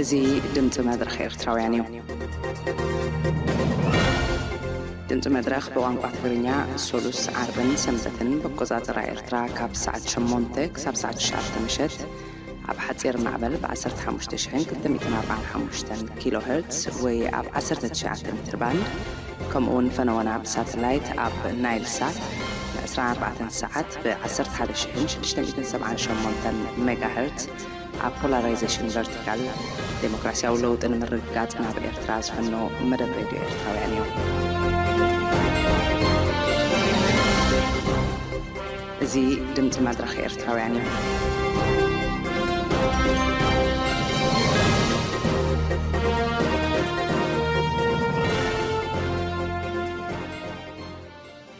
እዚ ድምፂ መድረኽ ኤርትራውያን እዩ። ድምፂ መድረኽ ብቋንቋ ትግርኛ ሶሉስ፣ ዓርብን ሰንበትን ብኣቆፃፅራ ኤርትራ ካብ ሰዓት ሸሞንተ ክሳብ ሰዓት ትሽዓተ ምሸት ኣብ ሓፂር ማዕበል ብ ዓሰርተ ሓሙሽተ ሽሕን ክልተ ሚእትን ኣርባዓን ሓሙሽተን ኪሎ ሄርትስ ወይ ኣብ ዓሰርተ ትሽዓተ ሜትር ባንድ፣ ከምኡ እውን ፈነወና ብሳተላይት ኣብ ናይል ሳት ን ዕስራን ኣርባዕተን ሰዓት ብ ዓሰርተ ሓደ ሽሕን ሽዱሽተ ሚእትን ሰብዓን ሸሞንተን ሜጋ ሄርትስ ኣብ ፖላራይዜሽን ቨርቲካል። ዴሞክራሲያዊ ለውጢ ንምርግጋጽ ናብ ኤርትራ ዝፍኖ መደብ ሬድዮ ኤርትራውያን እዩ። እዚ ድምፂ መድረኽ ኤርትራውያን እዩ።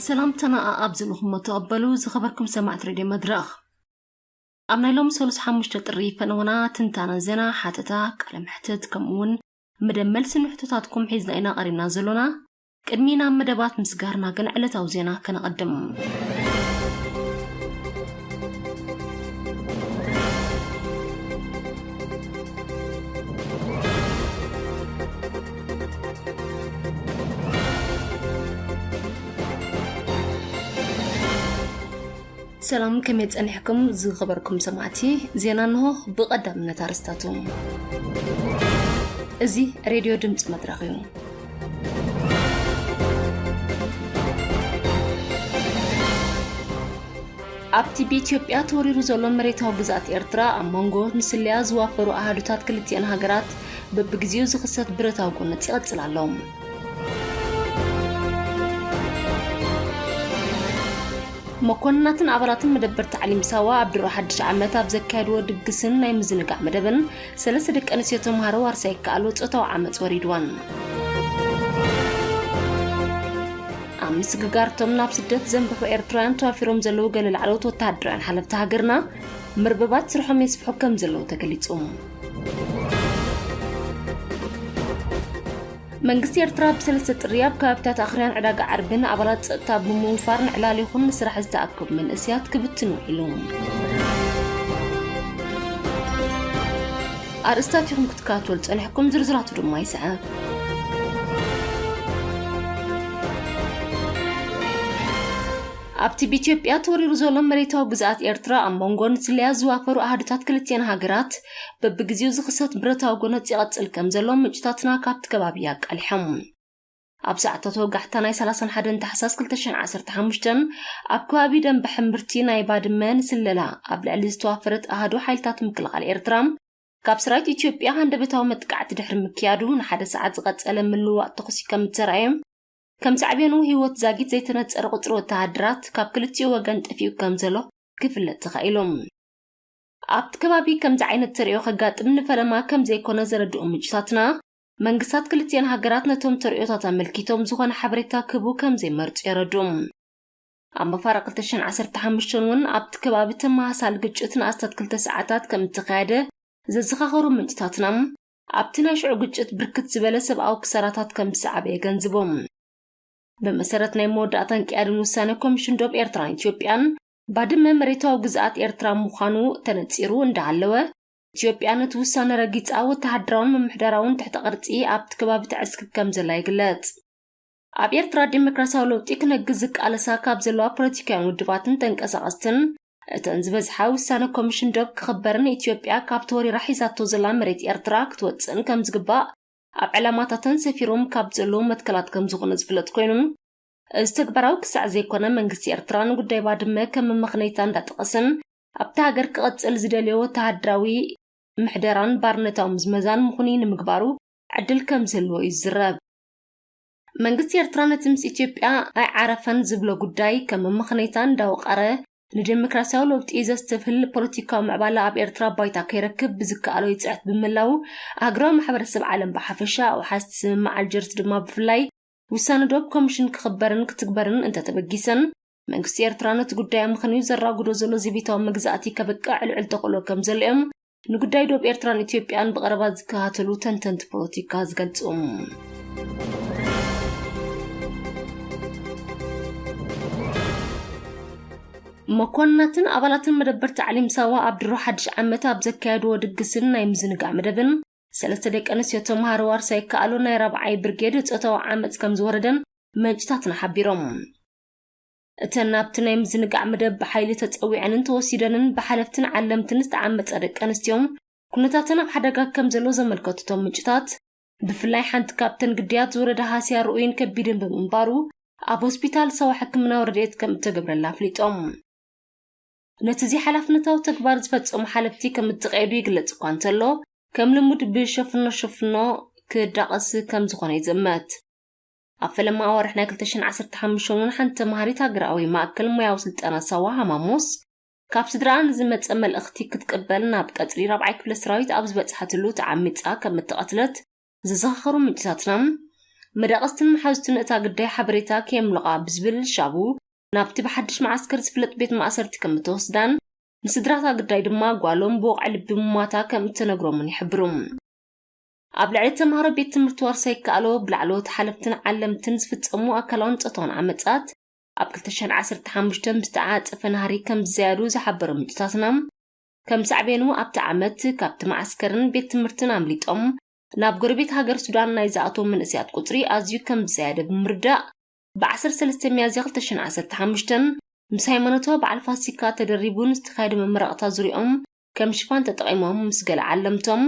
ሰላምታና ኣብ ዘለኹሞ ተቐበሉ፣ ዝኸበርኩም ሰማዕቲ ሬድዮ መድረኽ። ኣብ ናይ ሎሚ ሰሉስ ሓሙሽተ ጥሪ ፈነወና ትንታነ ዜና፣ ሓተታ፣ ቃለ መሕትት፣ ከምኡ እውን መደብ መልሲ ንሕቶታትኩም ሒዝና ኢና ቀሪብና ዘሎና። ቅድሚ ናብ መደባት ምስጋርና ግን ዕለታዊ ዜና ከነቐድም። ሰላም፣ ከመይ ጸኒሕኩም ዝኸበርኩም ሰማዕቲ? ዜና እንሆ። ብቐዳምነት ኣርስታቱ። እዚ ሬድዮ ድምፂ መድረኽ እዩ። ኣብቲ ብኢትዮጵያ ተወሪሩ ዘሎ መሬታዊ ግዝኣት ኤርትራ ኣብ መንጎ ንስለያ ዝዋፈሩ ኣሃዱታት ክልቲኣን ሃገራት በብግዜኡ ዝኽሰት ብረታዊ ጎነጽ ይቐጽል ኣሎ። መኮንናትን ኣባላትን መደበር ታዕሊም ሳዋ ኣብ ድሮ ሓድሽ ዓመት ኣብ ዘካየድዎ ድግስን ናይ ምዝንጋዕ መደብን፣ ሰለስተ ደቂ ኣንስትዮ ተምሃሮ ዋርሳይ ይከኣሎ ጾታዊ ዓመጽ ወሪድወን። ኣብ ምስግጋርቶም ናብ ስደት ዘምርሑ ኤርትራውያን ተዋፊሮም ዘለዉ ገለ ላዕለዎት ወተሃደራውያን ሓለፍቲ ሃገርና፣ መርበባት ስርሖም የስፍሑ ከም ዘለዉ ተገሊጹ። መንግስቲ ኤርትራ ብሰለስተ ጥሪ ኣብ ከባቢታት ኣኽርያን ዕዳጋ ዓርብን ኣባላት ጸጥታ ብምውፋር ንዕላል ይኹን ንስራሕ ዝተኣከቡ መንእሰያት ክብትን ውዒሉ። ኣርእስታት ኢኹም ክትከታተሉ ጸኒሕኩም፣ ዝርዝራቱ ድማ ይስዕብ። ኣብቲ ብኢትዮጵያ ተወሪሩ ዘሎ መሬታዊ ግዝኣት ኤርትራ ኣብ መንጎ ንስለያ ዝዋፈሩ ኣሃዱታት ክልቲኣን ሃገራት በብግዜኡ ዝኽሰት ብረታዊ ጎነጽ ይቐጽል ከም ዘሎ ምንጭታትና ካብቲ ከባቢ ኣቃሊሖም። ኣብ ሰዓታት ወጋሕታ ናይ ሰላሳን ሓደን ታሕሳስ ክልተ ሽሕን ዓሰርተ ሓሙሽተን ኣብ ከባቢ ደንበ ሕምብርቲ ናይ ባድመ ንስለላ ኣብ ልዕሊ ዝተዋፈረት ኣሃዱ ሓይልታት ምክልኻል ኤርትራ ካብ ሰራዊት ኢትዮጵያ ሃንደበታዊ መጥቃዕቲ ድሕሪ ምክያዱ ንሓደ ሰዓት ዝቐጸለ ምልውዋጥ ተኹሲ ከም እተራእየ፣ ከም ሳዕቤኑ ህይወት ዛጊት ዘይተነጸረ ቁጽሪ ወተሃደራት ካብ ክልቲኡ ወገን ጠፊኡ ከም ዘሎ ክፍለጥ ተኻኢሉ። ኣብቲ ከባቢ ከምዚ ዓይነት ተርእዮ ከጋጥም ንፈለማ ከም ዘይኮነ ዘረድኡ ምንጭታትና፣ መንግስታት ክልቲአን ሃገራት ነቶም ተርእዮታት ኣመልኪቶም ዝኾነ ሓበሬታ ክህቡ ከም ዘይመርጹ የረድኡ። ኣብ መፋርቕ ክልተ ሽሕን ዓሰርተ ሓሙሽተን እውን ኣብቲ ከባቢ ተመሳሳሊ ግጭት ንኣስታት ክልተ ሰዓታት ከም እተኻየደ ዘዘኻኸሩ ምንጭታትና፣ ኣብቲ ናይ ሽዑ ግጭት ብርክት ዝበለ ሰብኣዊ ክሳራታት ከም ዝሰዓበ የገንዝቡ። ብመሰረት ናይ መወዳእታን ቅያድን ውሳነ ኮሚሽን ዶብ ኤርትራን ኢትዮጵያን፣ ባድመ መሬታዊ ግዝኣት ኤርትራ ምዃኑ ተነጺሩ እንዳሃለወ፣ ኢትዮጵያ ነቲ ውሳነ ረጊጻ ወተሃደራውን ምምሕዳራውን ትሕተ ቅርጺ ኣብቲ ከባቢ ተዕስክር ከም ዘላ ይግለጽ። ኣብ ኤርትራ ዴሞክራሲያዊ ለውጢ ክነግዝ ዝቃለሳ ካብ ዘለዋ ፖለቲካውያን ውድባትን ተንቀሳቐስትን፣ እተን ዝበዝሓ ውሳነ ኮሚሽን ዶብ ክኽበርን ኢትዮጵያ ካብቲ ወሪራ ሒዛቶ ዘላ መሬት ኤርትራ ክትወጽእን ከም ዝግባእ ኣብ ዕላማታተን ሰፊሮም ካብ ዘለዉ መትከላት ከም ዝኾነ ዝፍለጥ ኮይኑ፣ እዚ ተግባራዊ ክሳዕ ዘይኮነ መንግስቲ ኤርትራ ንጉዳይ ባድመ ከም መመኽነይታ እንዳጠቐሰን ኣብታ ሃገር ክቐጽል ዝደልዮ ወተሃደራዊ ምሕደራን ባርነታዊ ምዝመዛን ምኹኑይ ንምግባሩ ዕድል ከም ዝህልዎ እዩ ዝዝረብ። መንግስቲ ኤርትራ ነቲ ምስ ኢትዮጵያ ኣይዓረፈን ዝብሎ ጉዳይ ከም መመኽነይታ እንዳወቐረ፣ ንዴሞክራሲያዊ ለውጢ ዘስተብህል ፖለቲካዊ ምዕባለ ኣብ ኤርትራ ባይታ ከይረክብ ብዝከኣሎ ይጽዕት ብምህላው፣ ኣህጉራዊ ማሕበረሰብ ዓለም ብሓፈሻ፣ ኣውሓስቲ ስምምዕ ኣልጀርስ ድማ ብፍላይ፣ ውሳነ ዶብ ኮሚሽን ክኽበርን ክትግበርን እንተተበጊሰን፣ መንግስቲ ኤርትራ ነቲ ጉዳይ ኣምኽንዩ ዘራጉዶ ዘሎ ዘቤታዊ መግዛእቲ ከብቅዕ ልዑል ተኽእሎ ከም ዘሎ እዮም ንጉዳይ ዶብ ኤርትራን ኢትዮጵያን ብቐረባ ዝከታተሉ ተንተንቲ ፖለቲካ ዝገልጹ። መኮንናትን ኣባላትን መደበር ታዕሊም ሳዋ ኣብ ድሮ ሓድሽ ዓመት ኣብ ዘካየድዎ ድግስን ናይ ምዝንጋዕ መደብን፣ ሰለስተ ደቂ ኣንስትዮ ተምሃሮ ዋርሳይ ይከኣሎ ናይ ራብዓይ ብርጌድ ጾታዊ ዓመጽ ከም ዝወረደን ምንጭታትና ሓቢሮም። እተን ናብቲ ናይ ምዝንጋዕ መደብ ብሓይሊ ተጸዊዐንን ተወሲደንን ብሓለፍትን ዓለምትን ዝተዓመጻ ደቂ ኣንስትዮ ኩነታተን ኣብ ሓደጋ ከም ዘሎ ዘመልከቱ እቶም ምንጭታት፣ ብፍላይ ሓንቲ ካብተን ግዳያት ዝወረዳ ሃስያ ርኡይን ከቢድን ብምንባሩ ኣብ ሆስፒታል ሳዋ ሕክምናዊ ረድኤት ከም እተገብረላ ኣፍሊጦም። ነቲ እዚ ሓላፍነታዊ ተግባር ዝፈጸሙ ሓለፍቲ ከም እተቐየዱ ይግለጽ እኳ እንተሎ፣ ከም ልሙድ ብሸፍኖ ሸፍኖ ክዳቐስ ከም ዝኾነ ይዝመት። ኣብ ፈለማ ኣዋርሕ ናይ ክልተ ሽሕን ዓሰርተ ሓሙሽተን ሓንቲ ተምሃሪት ሃገራዊ ማእከል ሞያዊ ስልጠና ሳዋ ሃማሞስ ካብ ስድራኣ ንዝመጸ መልእኽቲ ክትቅበል ናብ ቀጽሪ ራብዓይ ክፍለ ሰራዊት ኣብ ዝበጽሓትሉ ተዓሚጻ ከም እተቐትለት ዝዘኻኸሩ ምንጭታትና፣ መዳቕስትን መሓዙትን እታ ግዳይ ሓበሬታ ከየምልቓ ብዝብል ሻቡ ናብቲ ብሓድሽ መዓስከር ዝፍለጥ ቤት ማእሰርቲ ከም እተወስዳን ንስድራታ ግዳይ ድማ ጓሎም ብወቕዒ ልቢ ምሟታ ከም እተነግሮምን ይሕብሩ። ኣብ ልዕሊ ተምሃሮ ቤት ትምህርቲ ዋርሳይ ይከኣሎ ብላዕለዎት ሓለፍትን ዓለምትን ዝፍጸሙ ኣካላውን ጾታውን ዓመጻት ኣብ ክልተ ሽሕን ዓሰርተ ሓሙሽተን ብዝተዓጸፈ ናህሪ ከም ዝዘያዱ ዝሓበሩ ምንጭታትና፣ ከም ሳዕቤኑ ኣብቲ ዓመት ካብቲ መዓስከርን ቤት ትምህርትን ኣምሊጦም ናብ ጎረቤት ሃገር ሱዳን ናይ ዝኣተዉ መንእሰያት ቁጽሪ ኣዝዩ ከም ዝዘያደ ብምርዳእ፣ ብ ዓሰርተ ሰለስተ ሚያዝያ ክልተ ሽሕን ዓሰርተ ሓሙሽተን ምስ ሃይማኖታዊ በዓል ፋሲካ ተደሪቡ ንዝተኻየደ መመረቕታ ዙርያኦም ከም ሽፋን ተጠቒሞም ምስ ገለ ዓለምቶም፣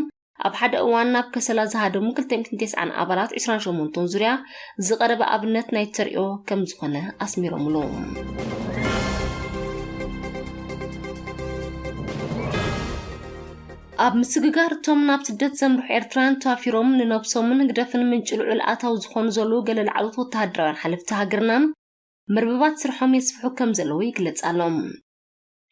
ኣብ ሓደ እዋን ናብ ከሰላ ዝሃደሙ ክልተ ሚእትን ተስዓን ኣባላት ዕስራን ሸሞንተን ዙርያ ዝቐረበ ኣብነት ናይ ተርእዮ ከም ዝኾነ ኣስሚሮምሉ። ኣብ ምስግጋር እቶም ናብ ስደት ዘምርሑ ኤርትራውያን ተዋፊሮም ንነብሶምን ህግደፍን ምንጪ ልዑል ኣታዊ ዝኾኑ ዘለዉ ገለ ላዕለዎት ወተሃደራውያን ሓለፍቲ ሃገርና፣ መርበባት ስርሖም የስፍሑ ከም ዘለዉ ይግለጽ ኣሎ።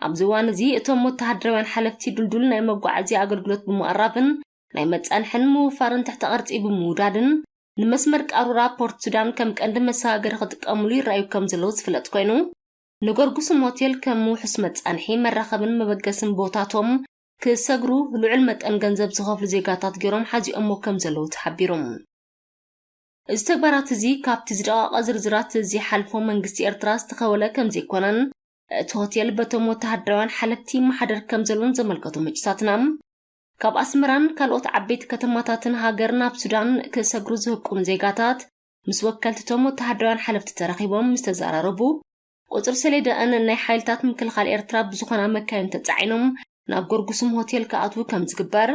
ኣብዚ እዋን እዚ እቶም ወተሃደራውያን ሓለፍቲ ድልዱል ናይ መጓዓዝያ ኣገልግሎት ብምቕራብን ናይ መጻንሕን ምውፋርን ትሕተ ቅርጺ ብምውዳድን ንመስመር ቃሩራ ፖርት ሱዳን ከም ቀንዲ መሰጋገሪ ክጥቀሙሉ ይረኣዩ ከም ዘለዉ ዝፍለጥ ኮይኑ፣ ንጎርጉስም ሆቴል ከም ውሑስ መጻንሒ፣ መራኸብን መበገስን ቦታቶም ክሰግሩ ልዑል መጠን ገንዘብ ዝኸፍሉ ዜጋታት ገይሮም ሓዚኦሞ ከም ዘለዉ ተሓቢሩ። እዚ ተግባራት እዚ ካብቲ ዝደቐቐ ዝርዝራት እዚ ሓልፎ መንግስቲ ኤርትራ ዝተኸወለ ከም ዘይኮነን፣ እቲ ሆቴል በቶም ወተሃደራውያን ሓለፍቲ ይመሓደር ከም ዘሎን ዘመልከቱ ምንጭታትና፣ ካብ ኣስመራን ካልኦት ዓበይቲ ከተማታትን ሃገር ናብ ሱዳን ክሰግሩ ዝህቅኑ ዜጋታት ምስ ወከልትቶም ወተሃደራውያን ሓለፍቲ ተራኺቦም ምስ ተዘራረቡ፣ ቁጽሪ ሰሌዳኣን ናይ ሓይልታት ምክልኻል ኤርትራ ብዝኾና መካይን ተጻዒኖም ናብ ጎርጉስም ሆቴል ክኣትዉ ከም ዝግበር፣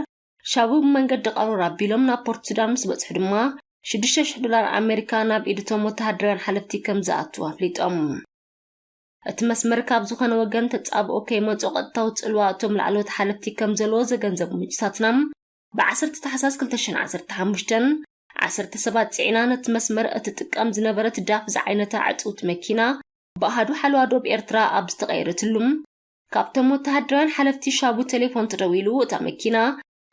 ሻቡ ብመንገዲ ቃሩራ ኣቢሎም ናብ ፖርት ሱዳን ምስ በጽሑ ድማ ሽዱሽተ ሽሕ ዶላር ኣሜሪካ ናብ ኢድቶም ወተሃደራውያን ሓለፍቲ ከም ዝኣቱ ኣፍሊጦም። እቲ መስመር ካብ ዝኾነ ወገን ተጻብኦ ከይመጾ ቀጥታዊ ጽልዋ እቶም ላዕለዎት ሓለፍቲ ከም ዘለዎ ዘገንዘቡ ምንጭታትና፣ ብዓሰርተ ታሕሳስ ክልተ ሽሕን ዓሰርተ ሓሙሽተን ዓሰርተ ሰባት ጽዒና ነቲ መስመር እትጥቀም ዝነበረት ዳፍ ዝዓይነታ ዕጽውቲ መኪና ብኣሃዱ ሓለዋ ዶብ ኤርትራ ኣብ ዝተቐየረትሉ፣ ካብቶም ወተሃደራውያን ሓለፍቲ ሻቡ ቴሌፎን ተደዊሉ እታ መኪና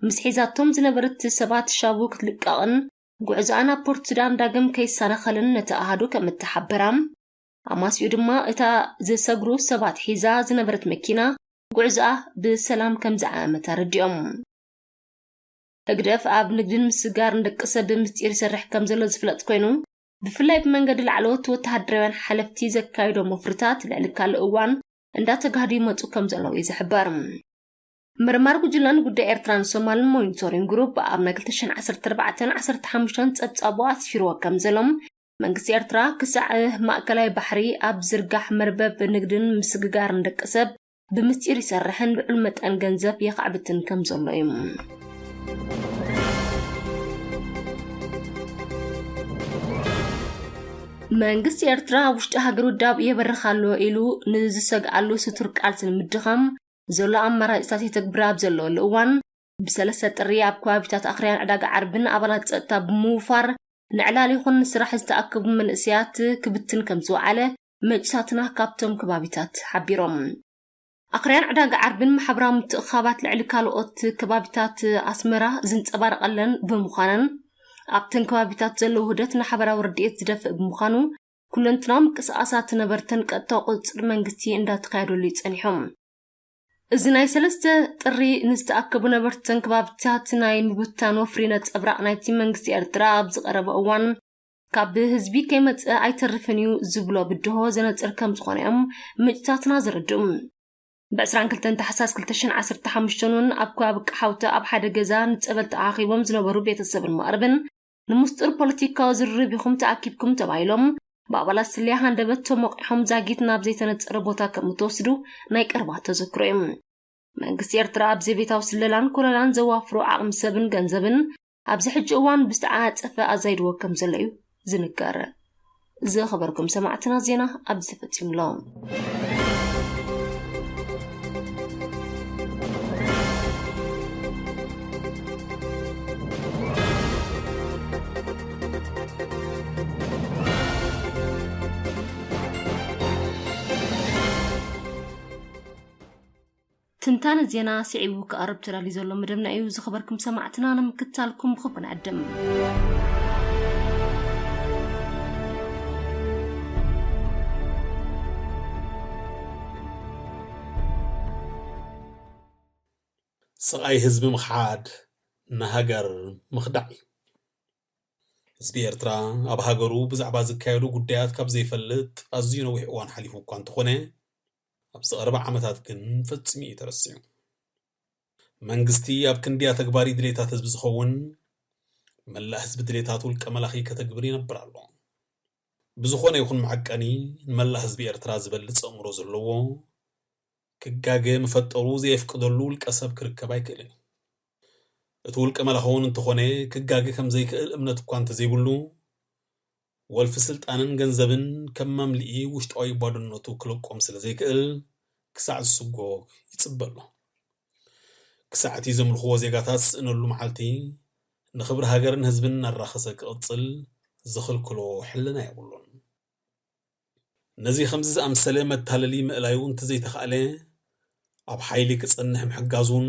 ምስ ሒዛቶም ዝነበረት ሰባት ሻቡ ክትልቀቕን ጉዕዞኣ ናብ ፖርት ሱዳን ዳግም ከይሰናኸልን ነቲ ኣሃዱ ከም እተሓበራ፣ ኣማስዩ ድማ እታ ዝሰግሩ ሰባት ሒዛ ዝነበረት መኪና ጉዕዞኣ ብሰላም ከም ዝዓመት ኣረዲኦም። ህግደፍ ኣብ ንግድን ምስግጋርን ደቂ ሰብ ብምስጢር ይሰርሕ ከም ዘሎ ዝፍለጥ ኮይኑ፣ ብፍላይ ብመንገዲ ላዕለዎት ወተሃደራውያን ሓለፍቲ ዘካይዶም ወፍርታት ልዕሊ ካልእ እዋን እንዳተጋህዱ ይመጹ ከም ዘለዉ እዩ ዝሕበር። ምርማር ጉጅለ ንጉዳይ ኤርትራን ሶማልን ሞኒቶሪንግ ግሩፕ ኣብ ናይ ክልተ ሽሕን ዓሰርተ ኣርባዕተን ዓሰርተ ሓሙሽተን ጸብጻቡ ኣስፊርዎ ከም ዘሎም፣ መንግስቲ ኤርትራ ክሳዕ ማእከላይ ባሕሪ ኣብ ዝርጋሕ መርበብ ንግድን ምስግጋርን ደቂ ሰብ ብምስጢር ይሰርሕን ልዑል መጠን ገንዘብ የኻዕብትን ከም ዘሎ እዩ። መንግስቲ ኤርትራ ኣብ ውሽጢ ሃገር ውዳብ የበርኽ ኣሎ ኢሉ ንዝሰግኣሉ ስቱር ቃልሲ ንምድኻም ዘሎ ኣማራጺታት የተግብር ኣብ ዘለወሉ እዋን፣ ብሰለስተ ጥሪ ኣብ ከባቢታት ኣኽርያን ዕዳጋ ዓርብን ኣባላት ጸጥታ ብምውፋር ንዕላል ይኹን ንስራሕ ዝተኣከቡ መንእሰያት ክብትን ከም ዝወዓለ ምንጭታትና ካብቶም ከባቢታት ሓቢሮም። ኣኽርያን ዕዳጋ ዓርብን ማሕበራዊ ምትእኽኻባት ልዕሊ ካልኦት ከባቢታት ኣስመራ ዝንጸባረቐለን ብምዃነን፣ ኣብተን ከባቢታት ዘሎ ውህደት ንሓበራዊ ርድኢት ዝደፍእ ብምዃኑ፣ ኩለንትናዊ ምንቅስቓሳት ነበርተን ቀጥታዊ ቁጽጽር መንግስቲ እንዳተኻየደሉ እዩ ጸኒሖም። እዚ ናይ ሰለስተ ጥሪ ንዝተኣከቡ ነበርተን ከባቢታት ናይ ምብታን ወፍሪ ነጸብራቕ ናይቲ መንግስቲ ኤርትራ ኣብ ዝቐረበ እዋን፣ ካብ ህዝቢ ከይመጽእ ኣይተርፍን እዩ ዝብሎ ብድሆ ዘነጽር ከም ዝኾነ እዮም ምንጭታትና ዘረድኡ። ብ ዕስራን ክልተን ታሕሳስ ክልተ ሽሕን ዓሰርተ ሓሙሽተን እውን ኣብ ከባቢ ቀሓውተ ኣብ ሓደ ገዛ ንጸበል ተኣኻኺቦም ዝነበሩ ቤተሰብን መቕርብን፣ ንምስጡር ፖለቲካዊ ዝርርብ ኢኹም ተኣኪብኩም ተባሂሎም፣ ብኣባላት ስለያ ሃንደበት ተሞቂሖም ዛጊት ናብ ዘይተነጸረ ቦታ ከም እተወስዱ ናይ ቀረባ ተዘክሮ እዩ። መንግስቲ ኤርትራ ኣብ ዘቤታዊ ስለላን ኮለላን ዘዋፍሮ ዓቕሚ ሰብን ገንዘብን ኣብዚ ሕጂ እዋን ብዝተዓጸፈ ኣዛይድዎ ከም ዘሎ እዩ ዝንገር። ዝኸበርኩም ሰማዕትና፣ ዜና ኣብዚ ተፈጺሙ ኣሎ። ትንታነ ዜና ስዒቡ ክቐርብ ተዳልዩ ዘሎ መደብና እዩ። ዝኸበርኩም ሰማዕትና፣ ንምክትታልኩም ብኽቡር ንዕድም። ስቓይ ህዝቢ ምኽሓድ ንሃገር ምኽዳዕ እዩ። ህዝቢ ኤርትራ ኣብ ሃገሩ ብዛዕባ ዝካየዱ ጉዳያት ካብ ዘይፈልጥ ኣዝዩ ነዊሕ እዋን ሓሊፉ እኳ እንተኾነ፣ ኣብዚ ቀረባ ዓመታት ግን ፈጺሙ እዩ ተረሲዑ። መንግስቲ ኣብ ክንዲ ኣተግባሪ ድሌታት ህዝቢ ዝኸውን፣ መላእ ህዝቢ ድሌታት ውልቀ መላኺ ከተግብር ይነብር ኣሎ። ብዝኾነ ይኹን መዐቀኒ፣ ንመላእ ህዝቢ ኤርትራ ዝበልጽ ኣእምሮ ዘለዎ፣ ክጋገ መፈጠሩ ዘየፍቅደሉ ውልቀ ሰብ ክርከብ ኣይክእልን እዩ። እቲ ውልቀ መላኺ እውን እንተኾነ፣ ክጋገ ከም ዘይክእል እምነት እኳ እንተዘይብሉ፣ ወልፊ ስልጣንን ገንዘብን ከም መምልኢ ውሽጣዊ ባዶነቱ ክለቆም ስለ ዘይክእል፣ ክሳዕ ዝስጎግ ይጽበ ኣሎ። ክሳዕ እቲ ዘምልኽዎ ዜጋታት ዝስእነሉ መዓልቲ፣ ንኽብሪ ሃገርን ህዝብን እናራኸሰ ክቕጽል ዝኽልክሎ ሕልና የብሉን። ነዚ ከምዚ ዝኣምሰለ መታለሊ ምእላዩ እንተዘይተኻእለ፣ ኣብ ሓይሊ ክጸንሕ ምሕጋዙን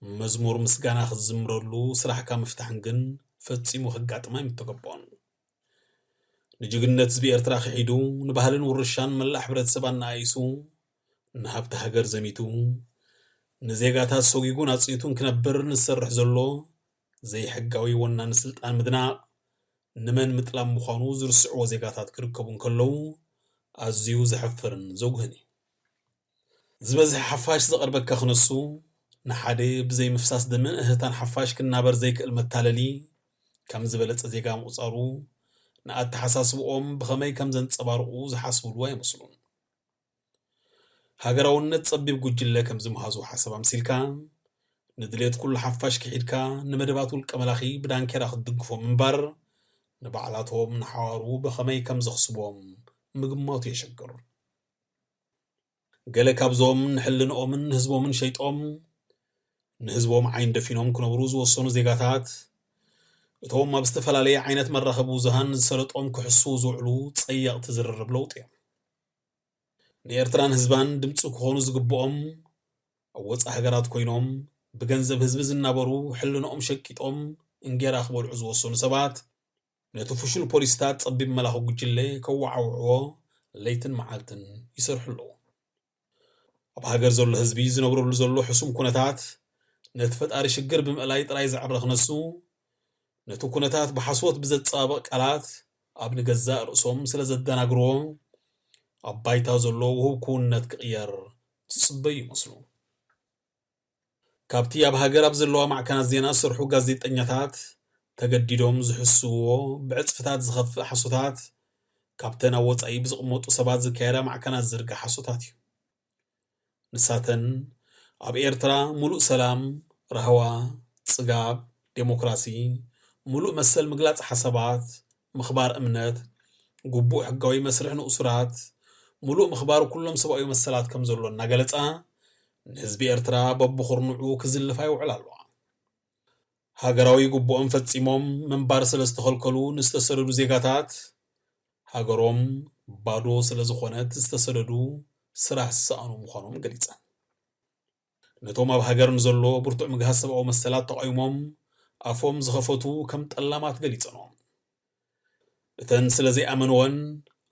መዝሙር ምስጋና ክትዝምረሉ ስራሕካ ምፍታሕን ግን ፈጺሙ ከጋጥም ኣይምተገበኦን። ንጅግንነት ህዝቢ ኤርትራ ክሒዱ፣ ንባህልን ውርሻን መላእ ሕብረተሰብ ኣነኣኢሱ፣ ንሃብቲ ሃገር ዘሚቱ፣ ንዜጋታት ሰጒጉን ኣጽኒቱን ክነብር ንዝሰርሕ ዘሎ ዘይሕጋዊ ወናኒ ስልጣን ምድናቕ፣ ንመን ምጥላም ምዃኑ ዝርስዕዎ ዜጋታት ክርከቡ እንከለዉ፣ ኣዝዩ ዘሕፍርን ዘጉህን እዩ። ዝበዝሐ ሓፋሽ ዘቐርበካ ክነሱ፣ ንሓደ ብዘይ ምፍሳስ ደምን እህታን ሓፋሽ ክናበር ዘይክእል መታለሊ ከም ዝበለጸ ዜጋ ምቑጻሩ፣ ንኣተሓሳስብኦም ብኸመይ ከም ዘንጸባርቑ ዝሓስብሉ ኣይመስሉን። ሃገራውነት ጸቢብ ጉጅለ ከም ዝምሃዞ ሓሳብ ኣምሲልካ፣ ንድሌት ኩሉ ሓፋሽ ክሒድካ፣ ንመደባት ውልቀ መላኺ ብዳንኬራ ክትድግፎም እምበር፣ ንባዕላቶም ንሓዋሩ ብኸመይ ከም ዘኽስቦም ምግማቱ የሸግር። ገለ ካብዞም ንሕልንኦምን ንህዝቦምን ሸይጦም፣ ንህዝቦም ዓይን ደፊኖም ክነብሩ ዝወሰኑ ዜጋታት፣ እቶም ኣብ ዝተፈላለየ ዓይነት መራኸቢ ብዙሃን ዝሰለጦም ክሕስዉ ዝውዕሉ ጸየቕቲ ዝርርብ ለውጢ እዮም። ንኤርትራን ህዝባን ድምጺ ክኾኑ ዝግብኦም፣ ኣብ ወጻኢ ሃገራት ኮይኖም ብገንዘብ ህዝቢ ዝናበሩ፣ ሕልንኦም ሸቂጦም እንጌራ ክበልዑ ዝወሰኑ ሰባት፣ ነቲ ፍሹል ፖሊሲታት ጸቢብ መላኺ ጉጅለ ከወዓውዕዎ ለይትን መዓልትን ይሰርሑ ኣለዉ። ኣብ ሃገር ዘሎ ህዝቢ ዝነብረሉ ዘሎ ሕሱም ኩነታት፣ ነቲ ፈጣሪ ሽግር ብምእላይ ጥራይ ዘዕረ ክነሱ፣ ነቲ ኩነታት ብሓሶት ብዘጸባብቕ ቃላት ኣብ ንገዛእ ርእሶም ስለ ዘደናግርዎ፣ ኣብ ባይታ ዘሎ ውሁብ ክውንነት ክቕየር ዝጽበዩ ይመስሉ። ካብቲ ኣብ ሃገር ኣብ ዘለዋ ማዕከናት ዜና ዝሰርሑ ጋዜጠኛታት ተገዲዶም ዝሕስዎ ብዕጽፍታት ዝኸፍእ ሓሶታት፣ ካብተን ኣብ ወጻኢ ብዝቕመጡ ሰባት ዝካየዳ ማዕከናት ዝዝርጋሕ ሓሶታት እዩ። ንሳተን፣ ኣብ ኤርትራ ምሉእ ሰላም፣ ራህዋ፣ ጽጋብ፣ ዴሞክራሲ፣ ምሉእ መሰል ምግላጽ ሓሳባት፣ ምኽባር እምነት፣ ግቡእ ሕጋዊ መስርሕ ንእሱራት፣ ምሉእ ምኽባር ኩሎም ሰብኣዊ መሰላት ከም ዘሎ እናገለጻ፣ ንህዝቢ ኤርትራ በብኹርንዑ ክዝልፋ ይውዕላ ኣለዋ። ሃገራዊ ግቡኦም ፈጺሞም ምንባር ስለ ዝተኸልከሉ ንዝተሰደዱ ዜጋታት፣ ሃገሮም ባዶ ስለ ዝኾነት ዝተሰደዱ ስራሕ ዝሰኣኑ ምዃኖም ገሊጸን። ነቶም ኣብ ሃገር ንዘሎ ብርቱዕ ምግሃስ ሰብኣዊ መሰላት ተቓዊሞም ኣፎም ዝኸፈቱ ከም ጠላማት ገሊጸንኦም። እተን ስለ ዘይኣመንወን፣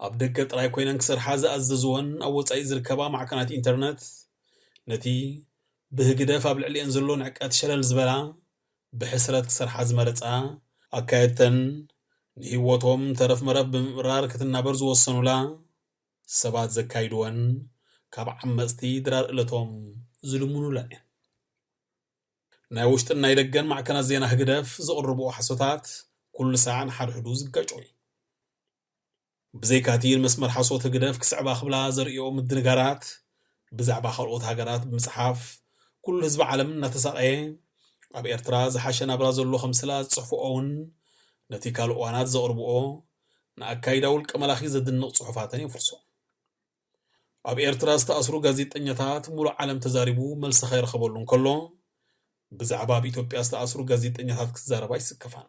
ኣብ ደገ ጥራይ ኮይነን ክሰርሓ ዝኣዘዝወን ኣብ ወጻኢ ዝርከባ ማዕከናት ኢንተርነት፣ ነቲ ብህግደፍ ኣብ ልዕሊኤን ዘሎ ንዕቀት ሸለል ዝበላ፣ ብሕስረት ክሰርሓ ዝመረጻ፣ ኣካየድተን ንህይወቶም ተረፍ መረፍ ብምምራር ክትናበር ዝወሰኑላ ሰባት ዘካይድወን ካብ ዓመፅቲ ድራር እለቶም ዝልምኑለን እየን። ናይ ውሽጥን ናይ ደገን ማዕከናት ዜና ህግደፍ ዘቕርብኦ ሓሶታት ኩሉ ሳዕ ንሓድሕዱ ዝጋጨው እዩ። ብዘይካቲ ንመስመር ሓሶት ህግደፍ ክስዕባ ክብላ ዘርእዮ ምድንጋራት ብዛዕባ ካልኦት ሃገራት ብምጽሓፍ ኩሉ ህዝቢ ዓለም እናተሳቐየ ኣብ ኤርትራ ዝሓሸ ናብራ ዘሎ ከምስላ ዝጽሕፍኦ እውን ነቲ ካልእ እዋናት ዘቕርብኦ ንኣካይዳ ውልቀ መላኺ ዘድንቕ ጽሑፋተን የፍርሶ። ኣብ ኤርትራ ዝተኣስሩ ጋዜጠኛታት ሙሉእ ዓለም ተዛሪቡ መልሲ ከይረኸበሉ እንከሎ ብዛዕባ ኣብ ኢትዮጵያ ዝተኣስሩ ጋዜጠኛታት ክዛረባ ይስከፋን።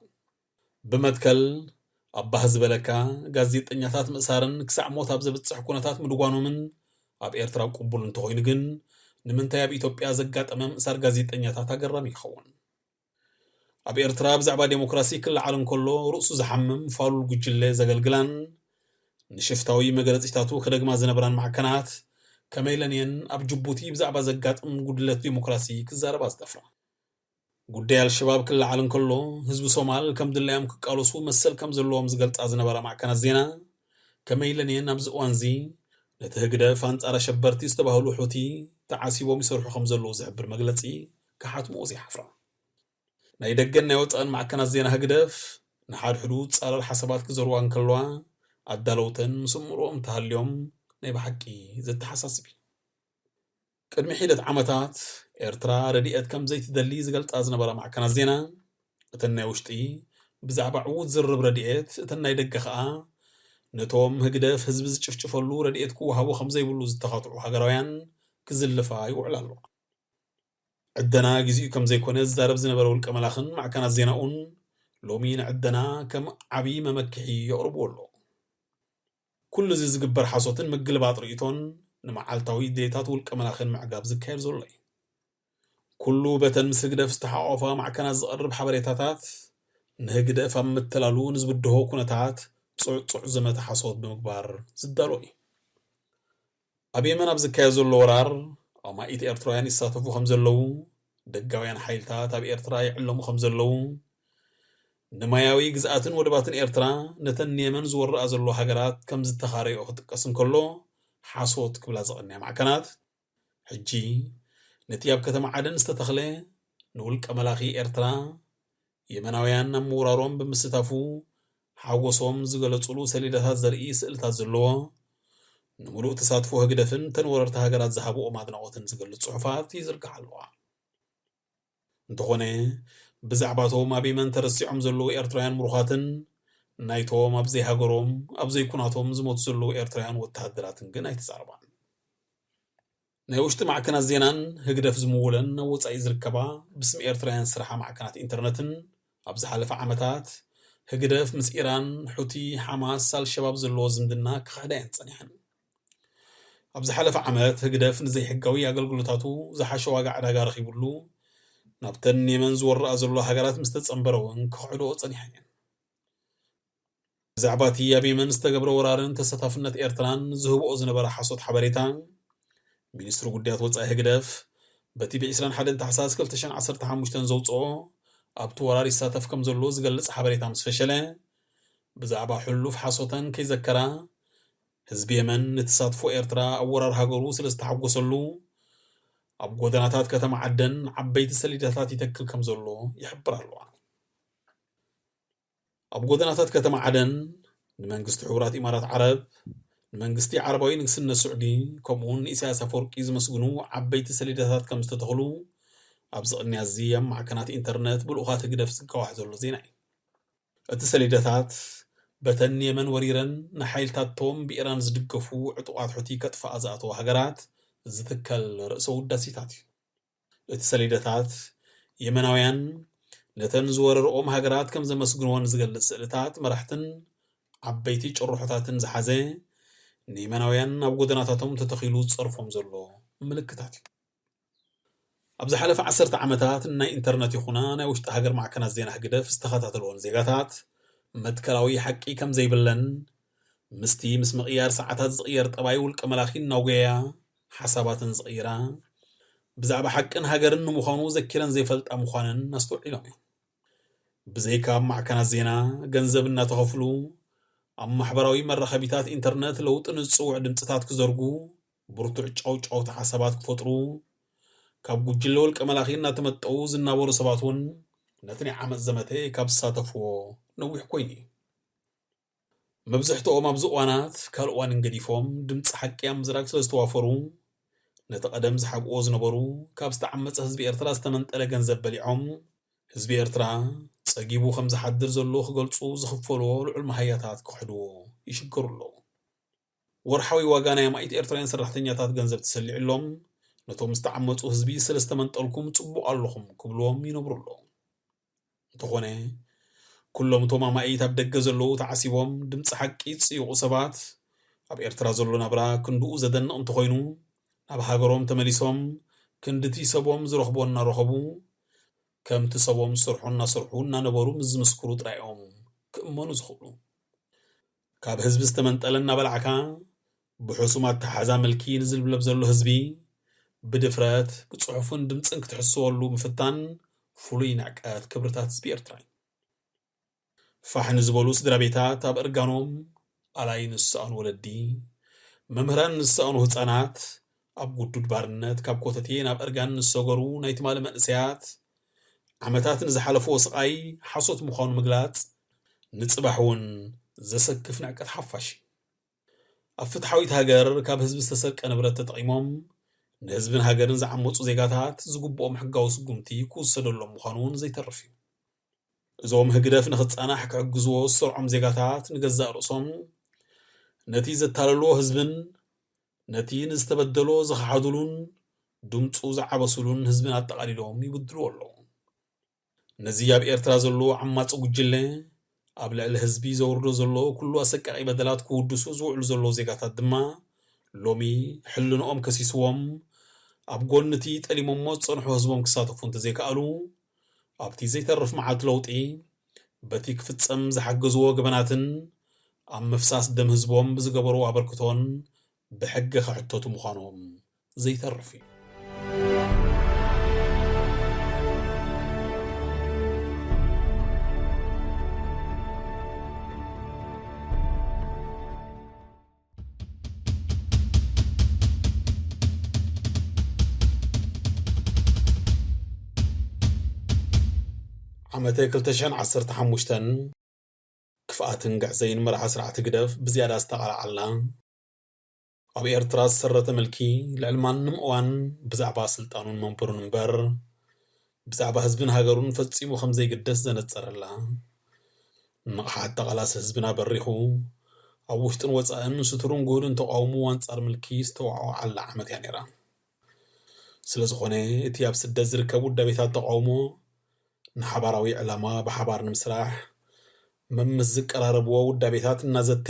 ብመትከል ኣብ ባህ ዝበለካ ጋዜጠኛታት ምእሳርን ክሳዕ ሞት ኣብ ዘብጽሕ ኩነታት ምድጓኖምን ኣብ ኤርትራ ቅቡል እንተኾይኑ ግን ንምንታይ ኣብ ኢትዮጵያ ዘጋጠመ ምእሳር ጋዜጠኛታት ኣገራሚ ይኸውን። ኣብ ኤርትራ ብዛዕባ ዴሞክራሲ ክለዓል እንከሎ ርእሱ ዝሓምም ፋሉል ጉጅለ ዘገልግላን ንሽፍታዊ መግለጺታቱ ክደግማ ዝነበራን ማዕከናት ከመይ ለንየን ኣብ ጅቡቲ ብዛዕባ ዘጋጥም ጉድለት ዴሞክራሲ ክዛረባ ዝደፍራ። ጉዳይ ኣልሸባብ ክለዓል እንከሎ ህዝቢ ሶማል ከም ድላዮም ክቃለሱ መሰል ከም ዘለዎም ዝገልጻ ዝነበራ ማዕከናት ዜና ከመይ ለንየን ኣብዚ እዋንዚ ነቲ ህግደፍ ኣንጻር ኣሸበርቲ ዝተባህሉ ሑቲ ተዓሲቦም ይሰርሑ ከም ዘለዉ ዝሕብር መግለጺ ክሓትምኦ ዘይሓፍራ። ናይ ደገን ናይ ወጻእን ማዕከናት ዜና ህግደፍ ንሓድሕዱ ጻረር ሓሳባት ክዘርዋ እንከለዋ ኣዳለውተን ምስ እምሮኦም ተሃልዮም ናይ ብሓቂ ዘተሓሳስብ እዩ። ቅድሚ ሒደት ዓመታት ኤርትራ ረድኤት ከም ዘይትደሊ ዝገልጻ ዝነበራ ማዕከናት ዜና እተን ናይ ውሽጢ ብዛዕባ ዕዉት ዝርርብ ረድኤት እተን ናይ ደገ ከኣ ነቶም ህግደፍ ህዝቢ ዝጭፍጭፈሉ ረድኤት ክወሃቦ ከም ዘይብሉ ዝተኻትዑ ሃገራውያን ክዝልፋ ይውዕላ ኣለዋ። ዕደና ግዜኡ ከም ዘይኮነ ዝዛረብ ዝነበረ ውልቀ መላኽን ማዕከናት ዜናኡን ሎሚ ንዕደና ከም ዓብዪ መመክሒ የቕርብዎ ኣለዉ። ኩሉ እዚ ዝግበር ሓሶትን ምግልባጥ ርእይቶን ንመዓልታዊ ድሌታት ውልቀ መላኽን ምዕጋብ ዝካየድ ዘሎ እዩ። ኩሉ በተን ምስ ህግደፍ ዝተሓቋቋፋ ማዕከናት ዝቐርብ ሓበሬታታት ንህግደፍ ኣብ ምትላሉ ንዝብድሆ ኩነታት ጽዑጽዑ ዘመተ ሓሶት ብምግባር ዝዳሎ እዩ። ኣብ የመን ኣብ ዝካየድ ዘሎ ወራር ኣማኢት ኤርትራውያን ይሳተፉ ከም ዘለዉ፣ ደጋውያን ሓይልታት ኣብ ኤርትራ ይዕለሙ ከም ዘለዉ፣ ንማያዊ ግዝኣትን ወደባትን ኤርትራ ነተን ንየመን ዝወርኣ ዘሎ ሃገራት ከም ዝተኻረዮ ክጥቀስ እንከሎ ሓሶት ክብላ ዝቐንያ ማዕከናት ሕጂ ነቲ ኣብ ከተማ ዓደን ዝተተኽለ ንውልቀ መላኺ ኤርትራ የመናውያን ኣብ ምውራሮም ብምስታፉ ሓጎሶም ዝገለጹሉ ሰሌዳታት ዘርኢ ስእልታት ዘለዎ ንምሉእ ተሳትፎ ህግደፍን ተን ወረርቲ ሃገራት ዝሃብኦም ኣድናቖትን ዝገልጽ ጽሑፋት ይዝርጋሕ ኣለዋ። እንተኾነ ብዛዕባቶም ኣብ የመን ተረሲዖም ዘለዉ ኤርትራውያን ምሩኻትን ናይቶም ኣብ ዘይሃገሮም ኣብ ዘይኩናቶም ዝሞቱ ዘለዉ ኤርትራውያን ወተሃደራትን ግን ኣይተዛረባን። ናይ ውሽጢ ማዕከናት ዜናን ህግደፍ ዝምውለን ኣብ ወጻኢ ዝርከባ ብስም ኤርትራውያን ስራሓ ማዕከናት ኢንተርነትን ኣብ ዝሓለፈ ዓመታት ህግደፍ ምስ ኢራን፣ ሑቲ፣ ሓማስ፣ ኣልሸባብ ዘለዎ ዝምድና ክኽሕዳ እየን ጸኒሐን። ኣብ ዝሓለፈ ዓመት ህግደፍ ንዘይሕጋዊ ኣገልግሎታቱ ዝሓሸ ዋጋ ዕዳጋ ረኺብሉ ናብተን የመን ዝወርኣ ዘሎ ሃገራት ምስ ተጸንበረ እውን ክኽሕድኦ ጸኒሐን እየን። ብዛዕባ እቲ ኣብ የመን ዝተገብረ ወራርን ተሳታፍነት ኤርትራን ዝህብኦ ዝነበረ ሓሶት ሓበሬታ ሚኒስትሪ ጉዳያት ወጻኢ ህግደፍ በቲ ብ ዕስራን ሓደን ታሕሳስ ክልተ ሽሕን ዓሰርተ ሓሙሽተን ዘውጽኦ ኣብቲ ወራር ይሳተፍ ከም ዘሎ ዝገልጽ ሓበሬታ ምስ ፈሸለ ብዛዕባ ሕሉፍ ሓሶተን ከይዘከራ ህዝቢ የመን ንተሳትፎ ኤርትራ ኣብ ወራር ሃገሩ ስለ ዝተሓጎሰሉ ኣብ ጎደናታት ከተማ ዓደን ዓበይቲ ሰሌዳታት ይተክል ከም ዘሎ ይሕብር ኣለዋ። ኣብ ጎደናታት ከተማ ዓደን ንመንግስቲ ሕቡራት ኢማራት ዓረብ፣ ንመንግስቲ ዓረባዊ ንግስነት ስዑዲ፣ ከምኡውን ንኢሳያስ ኣፈወርቂ ዝመስግኑ ዓበይቲ ሰሌዳታት ከም ዝተተኽሉ ኣብዚ ቅንያት እዚ ኣብ ማዕከናት ኢንተርነት ብልኡኻት ህግደፍ ዝጋዋሕ ዘሎ ዜና እዩ። እቲ ሰሌዳታት በተን የመን ወሪረን ንሓይልታቶም ብኢራን ዝድገፉ ዕጡቓት ሑቲ ከጥፍኣ ዝኣተዋ ሃገራት ዝትከል ርእሰ ውዳሴታት እዩ። እቲ ሰሌዳታት የመናውያን ነተን ዝወረርኦም ሃገራት ከም ዘመስግንወን ዝገልጽ ስእልታት መራሕትን ዓበይቲ ጭርሖታትን ዝሓዘ ንየመናውያን ኣብ ጎደናታቶም ተተኺሉ ዝጸርፎም ዘሎ ምልክታት እዩ። ኣብ ዝሓለፈ ዓሰርተ ዓመታት ናይ ኢንተርነት ይኹና ናይ ውሽጢ ሃገር ማዕከናት ዜና ህግደፍ ዝተኸታተልዎን ዜጋታት መትከላዊ ሓቂ ከም ዘይብለን ምስቲ ምስ ምቕያር ሰዓታት ዝቕየር ጠባይ ውልቀ መላኺ እናጎየያ ሓሳባተን ዝቕይራ ብዛዕባ ሓቅን ሃገርን ንምዃኑ ዘኪረን ዘይፈልጣ ምዃነን ኣስተውዒሎም እዮም። ብዘይካ ኣብ ማዕከናት ዜና ገንዘብ እናተኸፍሉ ኣብ ማሕበራዊ መራኸቢታት ኢንተርነት ለውጢ ንዝጽውዕ ድምጽታት ክዘርጉ ብርቱዕ ጫውጫውታ ሓሳባት ክፈጥሩ፣ ካብ ጉጅለ ውልቀ መላኺ እናተመጠው ዝናበሩ ሰባት እውን ነቲ ናይ ዓመፅ ዘመተ ካብ ዝሳተፍዎ ነዊሕ ኮይኑ እዩ። መብዝሕትኦም ኣብዚ እዋናት ካልእ እዋንን ገዲፎም ድምፂ ሓቂ ኣብ ምዝራግ ስለ ዝተዋፈሩ፣ ነቲ ቀደም ዝሓብእዎ ዝነበሩ ካብ ዝተዓመፀ ህዝቢ ኤርትራ ዝተመንጠለ ገንዘብ በሊዖም፣ ህዝቢ ኤርትራ ጸጊቡ ከም ዝሓድር ዘሎ ክገልጹ ዝኽፈልዎ ልዑል መሃያታት ክኽሕድዎ ይሽገሩ ኣለዉ። ወርሓዊ ዋጋ ናይ ኣማኢት ኤርትራውያን ሰራሕተኛታት ገንዘብ ተሰሊዑሎም፣ ነቶም ዝተዓመጹ ህዝቢ ስለ ዝተመንጠልኩም ጽቡቕ ኣለኹም ክብልዎም ይነብሩ ኣለዉ። እንተኾነ፣ ኩሎም እቶም ኣማኢት ኣብ ደገ ዘለዉ ተዓሲቦም ድምጺ ሓቂ ዝጽይቑ ሰባት፣ ኣብ ኤርትራ ዘሎ ናብራ ክንድኡ ዘደንቕ እንተኾይኑ፣ ናብ ሃገሮም ተመሊሶም ክንድቲ ሰቦም ዝረኽቦ እናረኸቡ፣ ከምቲ ሰቦም ዝሰርሖ እናሰርሑ እናነበሩ ምስ ዝምስክሩ ጥራይ እዮም ክእመኑ ዝኽእሉ። ካብ ህዝቢ ዝተመንጠለ እናበላዕካ፣ ብሕሱም ኣተሓዛ ምልኪ ንዝልብለብ ዘሎ ህዝቢ፣ ብድፍረት፣ ብጽሑፍን ድምጽን ክትሕስወሉ ምፍታን ፍሉይ ንዕቀት ክብርታት ህዝቢ ኤርትራ እዩ። ፋሕ ንዝበሉ ስድራ ቤታት ኣብ እርጋኖም፣ ኣላይ ንዝሰኣኑ ወለዲ፣ መምህራን ንዝሰኣኑ ህጻናት፣ ኣብ ጉዱድ ባርነት ካብ ኮተቴ ናብ እርጋን ንዝሰገሩ ናይ ትማሊ መንእሰያት፣ ዓመታት ንዝሓለፍዎ ስቓይ ሓሶት ምዃኑ ምግላጽ፣ ንጽባሕ እውን ዘሰክፍ ንዕቀት ሓፋሽ እዩ። ኣብ ፍትሓዊት ሃገር ካብ ህዝቢ ዝተሰርቀ ንብረት ተጠቒሞም ንህዝብን ሃገርን ዝዓመጹ ዜጋታት ዝግብኦም ሕጋዊ ስጉምቲ ክውሰደሎም ምዃኑ እውን ዘይተርፍ እዩ። እዞም ህግደፍ ንኽጻናሕ ክሕግዝዎ ዝሰርዖም ዜጋታት ንገዛእ ርእሶም ነቲ ዘታለልዎ ህዝብን ነቲ ንዝተበደሎ ዝኸሓዱሉን ድምጹ ዝዓበሱሉን ህዝብን ኣጠቓሊሎም ይብድልዎ ኣለዉ። ነዚ ኣብ ኤርትራ ዘሎ ዓማጺ ጉጅለ ኣብ ልዕሊ ህዝቢ ዘውርዶ ዘሎ ኩሉ ኣሰቃቂ በደላት ክውድሱ ዝውዕሉ ዘለዉ ዜጋታት ድማ ሎሚ ሕልንኦም ከሲስዎም ኣብ ጎኒ እቲ ጠሊሞሞ ዝጸንሑ ህዝቦም ክሳተፉ እንተዘይከኣሉ ኣብቲ ዘይተርፍ መዓልቲ ለውጢ በቲ ክፍጸም ዝሓገዝዎ ገበናትን ኣብ ምፍሳስ ደም ህዝቦም ብዝገበርዎ ኣበርክቶን ብሕጊ ክሕተቱ ምዃኖም ዘይተርፍ እዩ። ዓመተ ክልተ ሽሕን ዓሰርተ ሓሙሽተን ክፍኣትን ግዕዘይን መርሓ ስርዓት ህግደፍ ብዝያዳ ዝተቓልዓላ፣ ኣብ ኤርትራ ዝሰረተ ምልኪ ልዕሊ ማንም እዋን ብዛዕባ ስልጣኑን መንበሩን እምበር፣ ብዛዕባ ህዝብን ሃገሩን ፈጺሙ ከም ዘይግደስ ዘነጸረላ፣ ንቕሓት ተቓላሲ ህዝብና በሪኹ፣ ኣብ ውሽጥን ወጻእን ስቱርን ግሁድን ተቓውሞ ኣንጻር ምልኪ ዝተዋዕወዓላ ዓመት እያ ነይራ። ስለ ዝኾነ፣ እቲ ኣብ ስደት ዝርከብ ውዳቤታት ተቓውሞ ንሓባራዊ ዕላማ ብሓባር ንምስራሕ፣ መምስ ዝቀራረብዎ ውዳቤታት እናዘተ፣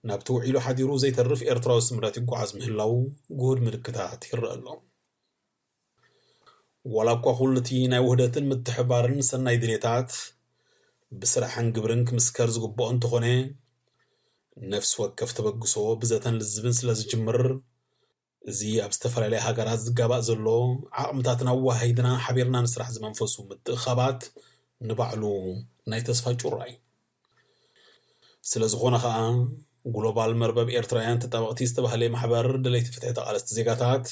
ናብቲ ውዒሉ ሓዲሩ ዘይተርፍ ኤርትራዊ ስምረት ይጓዓዝ ምህላው ግሁድ ምልክታት ይረአ ኣሎ። ዋላ እኳ ኩሉ እቲ ናይ ውህደትን ምትሕባርን ሰናይ ድሌታት ብስራሕን ግብርን ክምስከር ዝግብኦ እንተኾነ፣ ነፍሲ ወከፍ ተበግሶ ብዘተን ልዝብን ስለ ዝጅምር፣ እዚ ኣብ ዝተፈላለያ ሃገራት ዝጋባእ ዘሎ ዓቕምታትና ኣወሃሂድና ሓቢርና ንስራሕ ዝመንፈሱ ምትእኻባት ንባዕሉ ናይ ተስፋ ጩራ እዩ። ስለ ዝኾነ ኸኣ፣ ግሎባል መርበብ ኤርትራውያን ተጣበቕቲ ዝተባህለ ማሕበር ደለይቲ ፍትሒ ተቓለስቲ ዜጋታት፣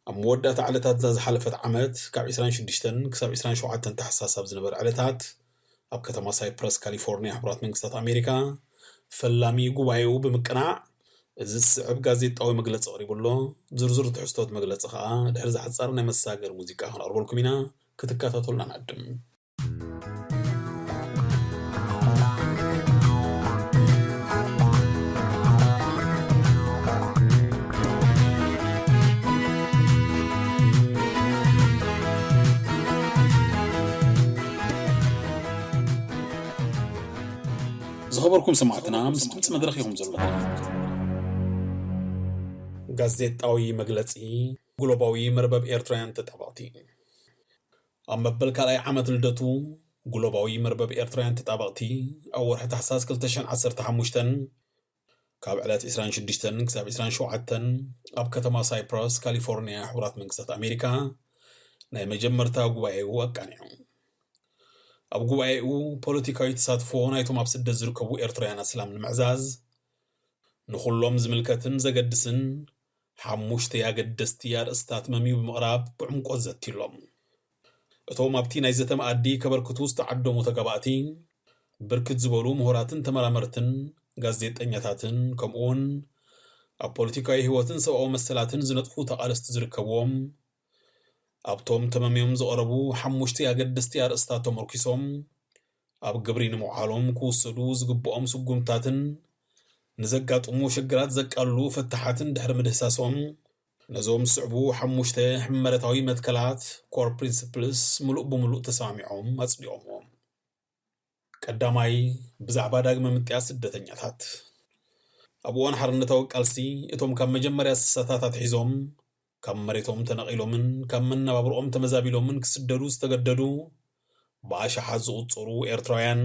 ኣብ መወዳእታ ዕለታት እዛ ዝሓለፈት ዓመት፣ ካብ ዕስራን ሽዱሽተን ክሳብ ዕስራን ሸውዓተን ታሕሳስ ኣብ ዝነበረ ዕለታት፣ ኣብ ከተማ ሳይፕረስ ካሊፎርኒያ፣ ሕቡራት መንግስታት ኣሜሪካ፣ ፈላሚ ጉባኤኡ ብምቅናዕ፣ እዚ ዝስዕብ ጋዜጣዊ መግለጺ ኣቕሪቡ ኣሎ። ዝርዝር ትሕዝቶት መግለጺ ከኣ ድሕሪ ዝሓጻር ናይ መሰጋገሪ ሙዚቃ ክነቕርበልኩም ኢና። ክትከታተሉና ንዕድም። ዝኸበርኩም ሰማዕትና፣ ምስ ድምፂ መድረኽ ኢኹም ዘለኹም። ጋዜጣዊ መግለጺ ግሎባዊ መርበብ ኤርትራውያን ተጣበቕቲ። ኣብ መበል ካልኣይ ዓመት ልደቱ፣ ግሎባዊ መርበብ ኤርትራውያን ተጣበቕቲ ኣብ ወርሒ ታሕሳስ ክልተ ሽሕን ዓሰርተ ሓሙሽተን ካብ ዕለት ዕስራን ሽዱሽተን ክሳብ ዕስራን ሸውዓተን ኣብ ከተማ ሳይፕረስ፣ ካሊፎርኒያ፣ ሕቡራት መንግስታት ኣሜሪካ ናይ መጀመርታ ጉባኤኡ ኣቃኒዑ። ኣብ ጉባኤኡ ፖለቲካዊ ተሳትፎ ናይቶም ኣብ ስደት ዝርከቡ ኤርትራውያን ኣስላም ንምዕዛዝ፣ ንኹሎም ዝምልከትን ዘገድስን ሓሙሽተ ኣገደስቲ ኣርእስታት መምዩ ብምቕራብ ብዕምቆት ዘትዩሎም። እቶም ኣብቲ ናይ ዘተ መኣዲ ከበርክቱ ዝተዓደሙ ተጋባእቲ፣ ብርክት ዝበሉ ምሁራትን ተመራመርትን፣ ጋዜጠኛታትን፣ ከምኡውን ኣብ ፖለቲካዊ ህይወትን ሰብኣዊ መሰላትን ዝነጥፉ ተቓለስቲ ዝርከብዎም፣ ኣብቶም ተመምዮም ዝቐረቡ ሓሙሽተ ኣገደስቲ ኣርእስታት ተመርኪሶም፣ ኣብ ግብሪ ንምውዓሎም ክውሰዱ ዝግብኦም ስጉምታትን ንዘጋጥሙ ሽግራት ዘቃልሉ ፍታሓትን ድሕሪ ምድህሳሶም፣ ነዞም ዝስዕቡ ሓሙሽተ ሕመረታዊ መትከላት፣ ኮር ፕሪንስፕልስ፣ ምሉእ ብምሉእ ተሰማሚዖም ኣጽዲቖምዎም። ቀዳማይ፣ ብዛዕባ ዳግመ ምጥያስ ስደተኛታት። ኣብ እዋን ሓርነታዊ ቃልሲ፣ እቶም ካብ መጀመርያ ስሳታት ኣትሒዞም፣ ካብ መሬቶም ተነቒሎምን ካብ መነባብርኦም ተመዛቢሎምን ክስደዱ ዝተገደዱ ብኣሽሓት ዝቑጸሩ ኤርትራውያን፣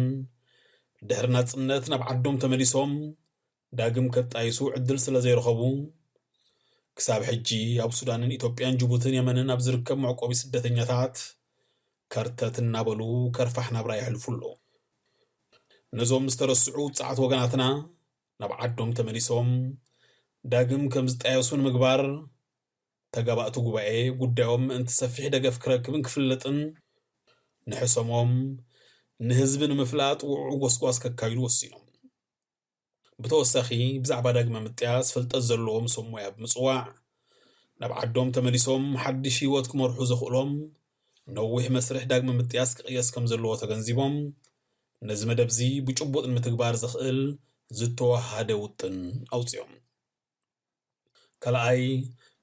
ድሕሪ ናጽነት ናብ ዓዶም ተመሊሶም ዳግም ከጣይሱ ዕድል ስለ ዘይረኸቡ፣ ክሳብ ሕጂ ኣብ ሱዳንን ኢትዮጵያን ጅቡትን የመንን ኣብ ዝርከብ መዕቆቢ ስደተኛታት ከርተት እናበሉ ከርፋሕ ናብራ የሕልፉ ኣለዉ። ነዞም ዝተረስዑ ውጽዓት ወገናትና ናብ ዓዶም ተመሊሶም ዳግም ከም ዝጣየሱ ንምግባር፣ ተጋባእቲ ጉባኤ ጉዳዮም ምእንቲ ሰፊሕ ደገፍ ክረክብን ክፍለጥን ንሕሰሞም ንህዝቢ ንምፍላጥ ውዕዉዕ ጎስጓስ ከካይዱ ወሲኖም። ብተወሳኺ፣ ብዛዕባ ዳግመ ምጥያስ ፍልጠት ዘለዎም ሰብ ሞያ ብምጽዋዕ፣ ናብ ዓዶም ተመሊሶም ሓድሽ ህይወት ክመርሑ ዘኽእሎም ነዊሕ መስርሕ ዳግመ ምጥያስ ክቕየስ ከም ዘለዎ ተገንዚቦም፣ ነዚ መደብዚ ብጭቡጥ ንምትግባር ዘኽእል ዝተወሃደ ውጥን ኣውጺኦም። ካልኣይ፣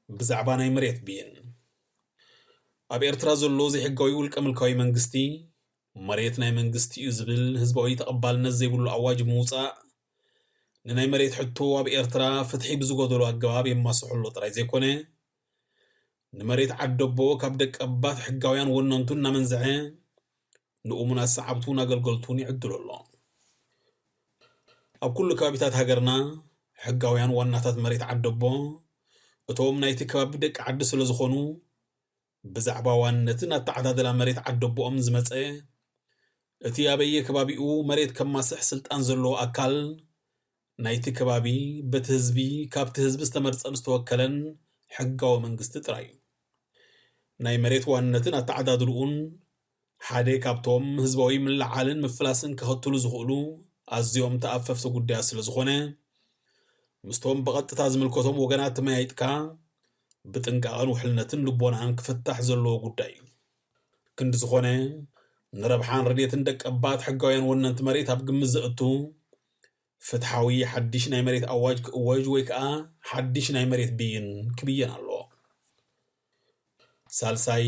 ብዛዕባ ናይ መሬት ብይን። ኣብ ኤርትራ ዘሎ ዘይሕጋዊ ውልቀ ምልካዊ መንግስቲ፣ መሬት ናይ መንግስቲ እዩ ዝብል ህዝባዊ ተቐባልነት ዘይብሉ ኣዋጅ ብምውጻእ፣ ንናይ መሬት ሕቶ ኣብ ኤርትራ ፍትሒ ብዝጎደሎ ኣገባብ የማስሖ ኣሎ ጥራይ ዘይኮነ፣ ንመሬት ዓደቦ ካብ ደቀባት ሕጋውያን ወነንቱ እናመንዝዐ፣ ንእሙናት ሰዓብቱን ኣገልገልቱን ይዕድሎ ኣሎ። ኣብ ኩሉ ከባቢታት ሃገርና፣ ሕጋውያን ዋናታት መሬት ዓደቦ፣ እቶም ናይቲ ከባቢ ደቂ ዓዲ ስለ ዝኾኑ፣ ብዛዕባ ዋንነትን ኣተዓዳድላ መሬት ዓደቦኦም ዝመጸ፣ እቲ ኣበየ ከባቢኡ መሬት ከማስሕ ስልጣን ዘለዎ ኣካል፣ ናይቲ ከባቢ በቲ ህዝቢ፣ ካብቲ ህዝቢ ዝተመርጸን ዝተወከለን ሕጋዊ መንግስቲ ጥራይ እዩ። ናይ መሬት ዋንነትን ኣተዓዳድልኡን ሓደ ካብቶም ህዝባዊ ምልዓልን ምፍላስን ከኸትሉ ዝኽእሉ ኣዝዮም ተኣፈፍቲ ጉዳያት ስለ ዝኾነ፣ ምስቶም ብቐጥታ ዝምልከቶም ወገናት ተመያይጥካ ብጥንቃቐን ውሕልነትን ልቦናን ክፍታሕ ዘለዎ ጉዳይ እዩ። ክንዲ ዝኾነ፣ ንረብሓን ረድኤትን ደቀባት ሕጋውያን ወነንቲ መሬት ኣብ ግምት ዘእቱ፣ ፍትሓዊ ሓድሽ ናይ መሬት ኣዋጅ ክእወጅ ወይ ከኣ ሓድሽ ናይ መሬት ብይን ክብየን ኣለዎ። ሳልሳይ፣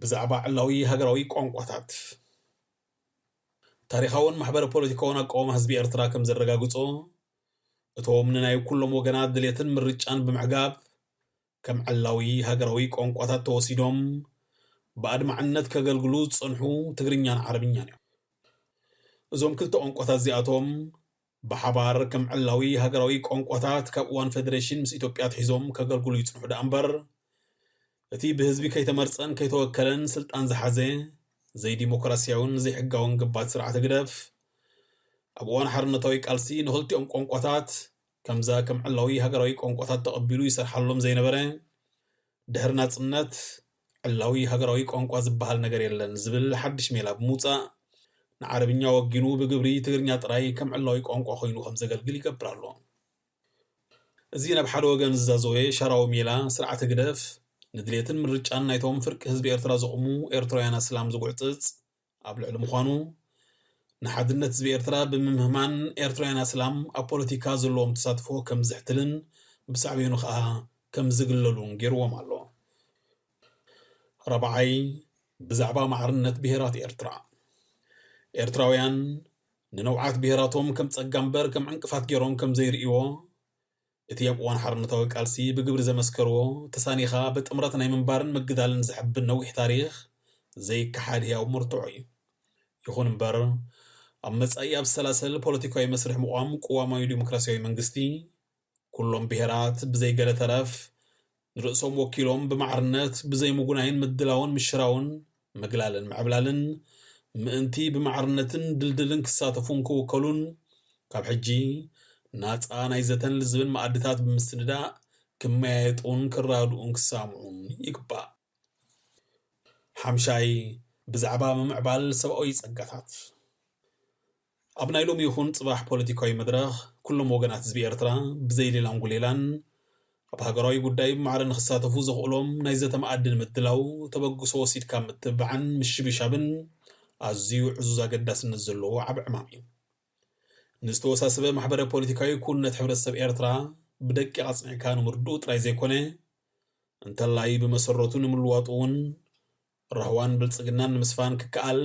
ብዛዕባ ዕላዊ ሃገራዊ ቋንቋታት። ታሪኻውን ማሕበረ ፖለቲካውን ኣቃውማ ህዝቢ ኤርትራ ከም ዘረጋግጾ፣ እቶም ንናይ ኩሎም ወገናት ድሌትን ምርጫን ብምዕጋብ፣ ከም ዕላዊ ሃገራዊ ቋንቋታት ተወሲዶም ብኣድማዕነት ከገልግሉ ዝጸንሑ ትግርኛን ዓረብኛን እዮም። እዞም ክልተ ቋንቋታት እዚኣቶም ብሓባር ከም ዕላዊ ሃገራዊ ቋንቋታት ካብ እዋን ፌደሬሽን ምስ ኢትዮጵያ ኣትሒዞም ከገልግሉ ይጽንሑ ደኣ እምበር፣ እቲ ብህዝቢ ከይተመርጸን ከይተወከለን ስልጣን ዝሓዘ ዘይዲሞክራሲያውን ዘይሕጋውን ገባቲ ስርዓት ህግደፍ፣ ኣብ እዋን ሓርነታዊ ቃልሲ ንኽልቲኦም ቋንቋታት ከምዛ ከም ዕላዊ ሃገራዊ ቋንቋታት ተቐቢሉ ይሰርሓሎም ዘይነበረ፣ ድሕሪ ናጽነት ዕላዊ ሃገራዊ ቋንቋ ዝበሃል ነገር የለን ዝብል ሓድሽ ሜላ ብምውጻእ፣ ንዓረብኛ ወጊኑ ብግብሪ ትግርኛ ጥራይ ከም ዕላዊ ቋንቋ ኮይኑ ከም ዘገልግል ይገብር ኣሎ። እዚ ናብ ሓደ ወገን ዝዛዘወ ሻራዊ ሜላ ስርዓት ህግደፍ፣ ንድሌትን ምርጫን ናይቶም ፍርቂ ህዝቢ ኤርትራ ዘቑሙ ኤርትራውያን ኣስላም ዝጉዕጽጽ ኣብ ልዕሊ ምዃኑ፣ ንሓድነት ህዝቢ ኤርትራ ብምምህማን ኤርትራውያን ኣስላም ኣብ ፖለቲካ ዘለዎም ተሳትፎ ከም ዝሕትልን ብሳዕቤኑ ከኣ ከም ዝግለሉን ገይርዎም ኣሎ። ራብዓይ፣ ብዛዕባ ማዕርነት ብሄራት ኤርትራ። ኤርትራውያን ንነውዓት ብሄራቶም ከም ጸጋ እምበር ከም ዕንቅፋት ገይሮም ከም ዘይርእይዎ፣ እቲ ኣብ እዋን ሓርነታዊ ቃልሲ ብግብሪ ዘመስከርዎ፣ ተሳኒኻ ብጥምረት ናይ ምንባርን ምግዳልን ዘሕብን ነዊሕ ታሪኽ ዘይከሓድ ህያው መርትዖ እዩ። ይኹን እምበር፣ ኣብ መጻኢ ኣብ ዝሰላሰል ፖለቲካዊ መስርሕ ምቋም ቅዋማዊ ዲሞክራሲያዊ መንግስቲ፣ ኩሎም ብሄራት ብዘይ ገለ ተረፍ ንርእሶም ወኪሎም ብማዕርነት ብዘይ ምጉናይን ምድላውን ምሽራውን፣ ምግላልን ምዕብላልን ምእንቲ ብማዕርነትን ድልድልን ክሳተፉን ክውከሉን፣ ካብ ሕጂ ናጻ ናይ ዘተን ልዝብን መኣድታት ብምስንዳእ ክመያየጡን ክራድኡን ክሳምዑን ይግባእ። ሓምሻይ፣ ብዛዕባ ምምዕባል ሰብኣዊ ጸጋታት። ኣብ ናይ ሎሚ ይኹን ጽባሕ ፖለቲካዊ መድረኽ፣ ኩሎም ወገናት ህዝቢ ኤርትራ ብዘይ ሌላን ጉሌላን ኣብ ሃገራዊ ጉዳይ ብማዕረ ንኽሳተፉ ዘኽእሎም ናይ ዘተ መኣዲ ንምድላው ተበግሶ ወሲድካ ምትብባዕን ምሽብሻብን ኣዝዩ ዕዙዝ ኣገዳስነት ዘለዎ ዓቢ ዕማም እዩ። ንዝተወሳሰበ ማሕበረ ፖለቲካዊ ክውንነት ሕብረተሰብ ኤርትራ ብደቂቕ ኣጽኒዕካ ንምርድኡ ጥራይ ዘይኮነ፣ እንተላይ ብመሰረቱ ንምልዋጡ እውን ራህዋን ብልጽግናን ንምስፋን ክከኣል፣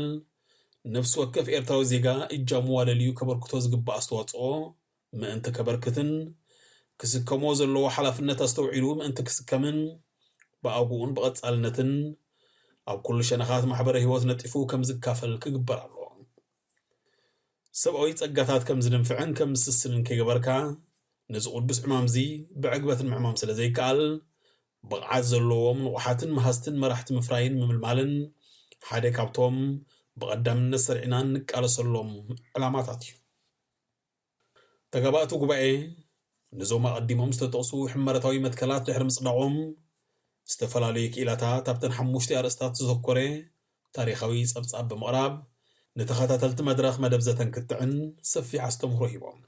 ነፍሲ ወከፍ ኤርትራዊ ዜጋ እጃሙ ዋለልዩ ከበርክቶ ዝግባእ ኣስተዋጽኦ ምእንቲ ከበርክትን፣ ክስከሞ ዘለዎ ሓላፍነት ኣስተውዒሉ ምእንቲ ክስከምን፣ ብኣግኡን ብቐጻልነትን ኣብ ኩሉ ሸነኻት ማሕበረ ህይወት ነጢፉ ከም ዝካፈል ክግበር ኣለዎ። ሰብኣዊ ጸጋታት ከም ዝድንፍዕን ከም ዝስስንን ከይገበርካ፣ ነዚ ቅዱስ ዕማምዚ ብዕግበትን ምዕማም ስለ ዘይከኣል፣ ብቕዓት ዘለዎም ንቑሓትን መሃዝትን መራሕቲ ምፍራይን ምምልማልን ሓደ ካብቶም ብቐዳምነት ሰሪዕና እንቃለሰሎም ዕላማታት እዩ። ተጋባእቲ ጉባኤ፣ ነዞም ኣቐዲሞም ዝተጠቕሱ ሕመረታዊ መትከላት ድሕሪ ምጽዳቖም፣ ዝተፈላለዩ ክኢላታት ኣብተን ሓሙሽተ ኣርእስታት ዘተኮረ ታሪኻዊ ጸብጻብ ብምቕራብ፣ ንተኸታተልቲ መድረኽ መደብ ዘተን ክትዕን ሰፊሕ ኣስተምህሮ ሂቦም።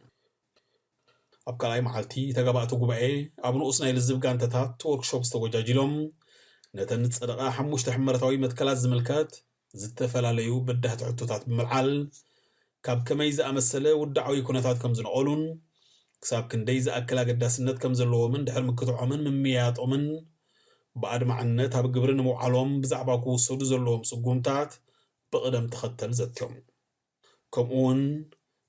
ኣብ ካልኣይ መዓልቲ፣ ተጋባእቲ ጉባኤ ኣብ ንኡስ ናይ ልዝብ ጋንታታት ወርክሾፕ ዝተጎጃጅሎም፣ ነተን ዝጸደቓ ሓሙሽተ ሕመረታዊ መትከላት ዝምልከት ዝተፈላለዩ በዳህቲ ሕቶታት ብምልዓል፣ ካብ ከመይ ዝኣመሰለ ውድዓዊ ኩነታት ከም ዝነቐሉን፣ ክሳብ ክንደይ ዝኣክል ኣገዳስነት ከም ዘለዎምን ድሕሪ ምክትዖምን ምምያያጦምን፣ ብኣድማዕነት ኣብ ግብሪ ንምውዓሎም ብዛዕባ ክውሰዱ ዘለዎም ስጉምታት ብቕደም ተኸተል ዘትዮም። ከምኡውን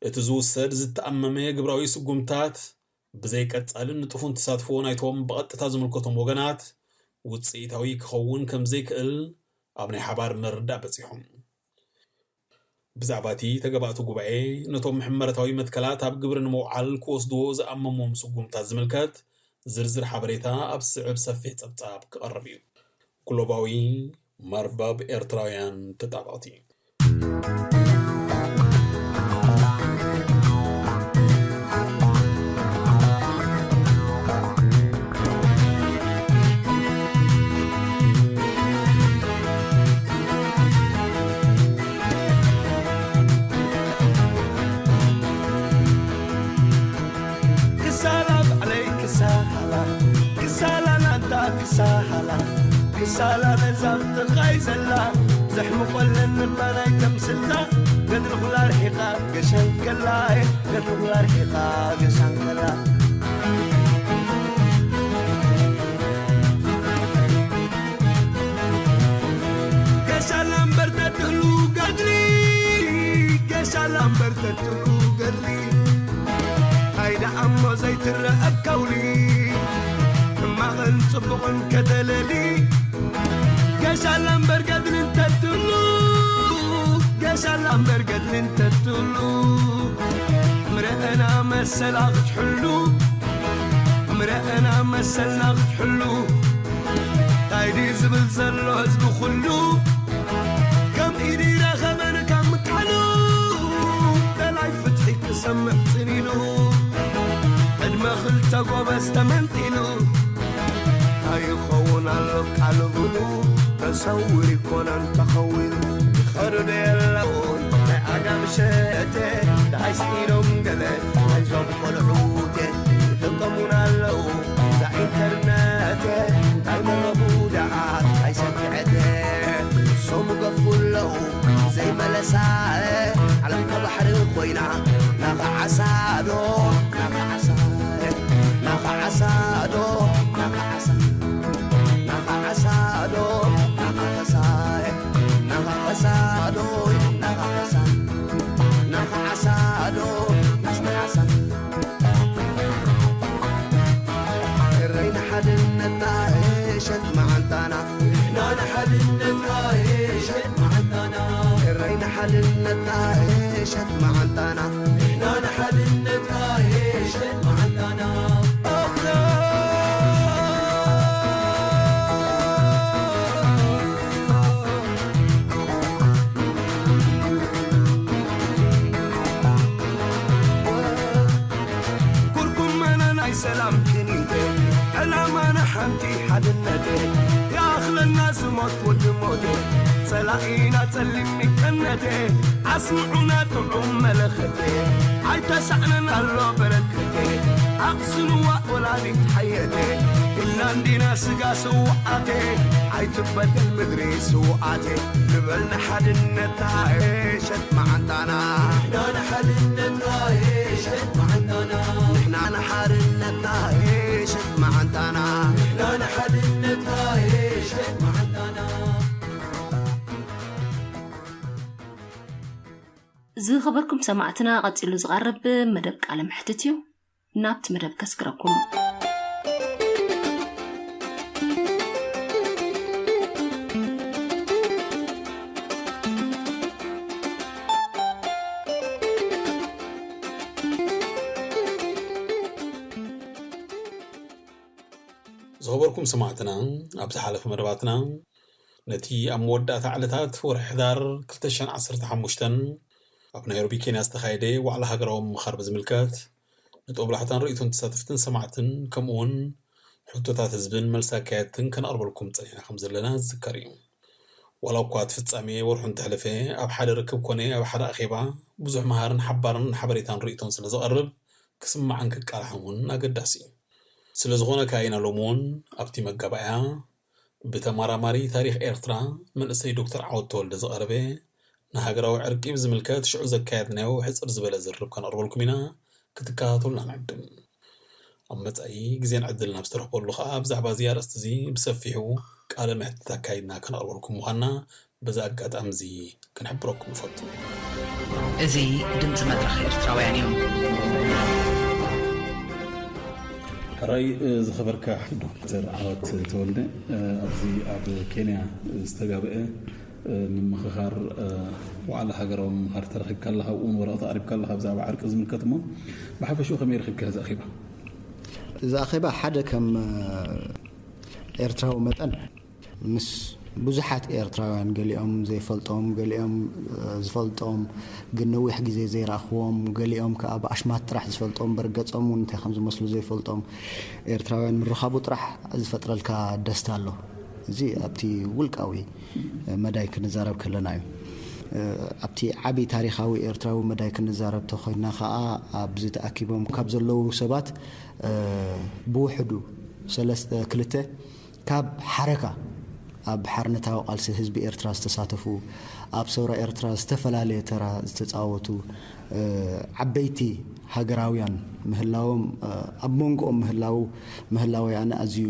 እቲ ዝውሰድ ዝተኣመመ ግብራዊ ስጉምታት ብዘይ ቀጻልን ንጡፉን ተሳትፎ ናይቶም ብቐጥታ ዝምልከቶም ወገናት ውጽኢታዊ ክኸውን ከም ዘይክእል ኣብ ናይ ሓባር ምርዳእ በጺሖም። ብዛዕባ እቲ ተጋባእቲ ጉባኤ ነቶም ሕመረታዊ መትከላት ኣብ ግብሪ ንምውዓል ክወስድዎ ዝኣመሞም ስጉምታት ዝምልከት ዝርዝር ሓበሬታ ኣብ ዝስዕብ ሰፊሕ ጸብጻብ ክቐርብ እዩ። ግሎባዊ መርበብ ኤርትራውያን ተጣበቕቲ። ክሳላ ባዕለይ ክሳላ፣ ክሳላ ናታ ክሳላ፣ ክሳላ ነዛ ኣብ ጥቓይ ዘላ፣ ዘሕምቖለን እባ ናይ ተምስላ፣ ገድሊ ኩላ ርሒቓ ገሻን ከላ፣ ገድሊ ኩላ ርሒቓ ገሻን ከላ። ገሻላ እምበር ተትህሉ ገድሊ፣ ገሻላ እምበር ተትህሉ ገድሊ፣ ኣይደኣ እሞ ዘይትረአ ከውሊ፣ ሕማቕን ጽቡቕን ከተለሊ፣ ገሻላ እምበር ገድሊ እንተትህሉ፣ ገሻላ እምበር ገድሊ እንተትህሉ፣ ምረአና መሰላ ክትሕሉ፣ ምረአና መሰልና ክትሕሉ፣ እንታይ ድዩ ዝብል ዘሎ ህዝቢ ኩሉ፣ ከም ኢዱ ይረኸበን ካብ ምክሓሉ፣ ደላይ ፍትሒ ክሰምዕ ጽን ኢሉ፣ ዕድመ ክልተ ጎበዝ ተመንጢሉ፣ እንታይ ይኸውን ኣሎ ቃል እግሩ፣ ተሰዊሩ ይኮነን ተኸዊሉ፣ ይኸዱ ዶ የለውን ናይ ኣጋም ሸተ፣ ደሃይ ስኢኖም ገለ ናይዞም ቆልዑቴ፣ ይጥቀሙና ኣለዉ እዛ ኢንተርነቴ፣ እንታይ መረቡ ደኣ ኣይሰክዐቴ፣ ንሶም ገፉ ኣለዉ ዘይመለሳ፣ ዓለም ከባሕሪ ኮይና ናኻ ዓሳ ዶ፣ ናኻ ዓሳ፣ ናኻ ዓሳ ዶ፣ ናኻ ዓሳ፣ ናኻ ዓሳ ዶ፣ ናኻ ዓሳ፣ ናኻ ዓሳ ዶ፣ ናኻ ዓሳ፣ ናኻ ዓሳ ዶ፣ ናኻ ዓሳ። እረይ ንሓድነትና እሸት መዓንጣና፣ ንሕና ንሓድነትና እሸት መዓንጣና። እረይ ንሓድነትና እሸት መዓንጣና፣ ንሕና ንሓድነትና እሸት መዓንጣና። ሓንቲ ሓድነቴ ይኣኽለና ዝሞት ወዲ ሞቴ። ጸላኢና ጸሊም ሚቀነቴ ኣስምዑና ጥዑም መለኸቴ። ኣይተሳዕነን ኣሎ በረከቴ ኣቕስንዋ ወላዲት ሓየቴ። ኢልና እንዲና ስጋ ስውኣቴ ኣይትበደል ምድሪ ስውኣቴ። ንበል ንሓድነትና ሸት መዓንጣና ንሕና ንሓድነትና ሸት መዓንጣና ንሕና ንሓድነትና ሸት መዓንጣና ንሕና ንሓድነትና ሸት መዓንጣና። ዝኸበርኩም ሰማዕትና፣ ቀጺሉ ዝቐርብ መደብ ቃለ መሕትት እዩ። ናብቲ መደብ ከስግረኩም። ዝኸበርኩም ሰማዕትና፣ ኣብ ዝሓለፈ መደባትና ነቲ ኣብ መወዳእታ ዕለታት ወርሒ ሕዳር ክልተ ሽሕን ዓሰርተ ሓሙሽተን ኣብ ናይሮቢ ኬንያ ዝተኻየደ ዋዕላ ሃገራዊ ምምኻር ብዝምልከት ንጦብላሕታን ርእይቶን ተሳተፍትን ሰማዕትን ከምኡ እውን ሕቶታት ህዝብን መልሲ ኣካየድትን ከነቕርበልኩም ጸኒሕና ከም ዘለና ዝዝከር እዩ። ዋላ እኳ እቲ ፍጻሜ ወርሑ እንተሕለፈ ኣብ ሓደ ርክብ ኮነ ኣብ ሓደ ኣኼባ ብዙሕ መሃርን ሓባርን ሓበሬታን ርእይቶን ስለ ዘቐርብ ክስማዕን ክቃላሕን እውን ኣገዳሲ እዩ። ስለ ዝኾነ ከኣ ኢና ሎሚ እውን ኣብቲ መጋባእያ ብተመራማሪ ታሪኽ ኤርትራ መንእሰይ ዶክተር ዓወት ተወልደ ዝቐረበ ንሃገራዊ ዕርቂ ብዝምልከት ሽዑ ዘካየድናዮ ሕጽር ዝበለ ዝርርብ ከነቕርበልኩም ኢና። ክትከታተሉና ንዕድም። ኣብ መጻኢ ግዜን ዕድልን ኣብ ዝተረኽበሉ ከኣ ብዛዕባ እዚ ኣርእስቲ እዚ ብሰፊሑ ቃለ መሕትት ኣካይድና ከነቕርበልኩም ምዃንና በዚ ኣጋጣሚ እዚ ክንሕብረኩም ንፈቱ። እዚ ድምጺ መድረኽ ኤርትራውያን እዩ። ሕራይ ዝኸበርካ ዶክተር ዓወት ተወልደ፣ ኣብዚ ኣብ ኬንያ ዝተጋብአ ምምኽኻር ዋዕላ ሃገራዊ ምምኻር ተረኺብካ ኣለኻ፣ ኣብኡ እውን ወረቐት ኣቕሪብካ ኣለኻ ብዛዕባ ዕርቂ ዝምልከት። እሞ ብሓፈሽኡ ከመይ ረኺብካ እዚ ኣኼባ? እዚ ኣኼባ ሓደ ከም ኤርትራዊ መጠን ምስ ብዙሓት ኤርትራውያን፣ ገሊኦም ዘይፈልጦም፣ ገሊኦም ዝፈልጦም ግን ነዊሕ ግዜ ዘይረኣኽዎም፣ ገሊኦም ከኣ ብኣሽማት ጥራሕ ዝፈልጦም፣ በርገጾም እውን እንታይ ከም ዝመስሉ ዘይፈልጦም ኤርትራውያን ምርኻቡ ጥራሕ ዝፈጥረልካ ደስታ ኣሎ። እዚ ኣብቲ ውልቃዊ መዳይ ክንዛረብ ከለና እዩ። ኣብቲ ዓቢ ታሪኻዊ ኤርትራዊ መዳይ ክንዛረብ ተኾይና ከኣ፣ ኣብዚ ተኣኪቦም ካብ ዘለዉ ሰባት ብውሕዱ ሰለስተ ክልተ ካብ ሓረካ ኣብ ሓርነታዊ ቃልሲ ህዝቢ ኤርትራ ዝተሳተፉ፣ ኣብ ሰውራ ኤርትራ ዝተፈላለየ ተራ ዝተጻወቱ ዓበይቲ ሃገራውያን ምህላዎም፣ ኣብ መንጎኦም ምህላው ምህላወይ ኣነ ኣዝዩ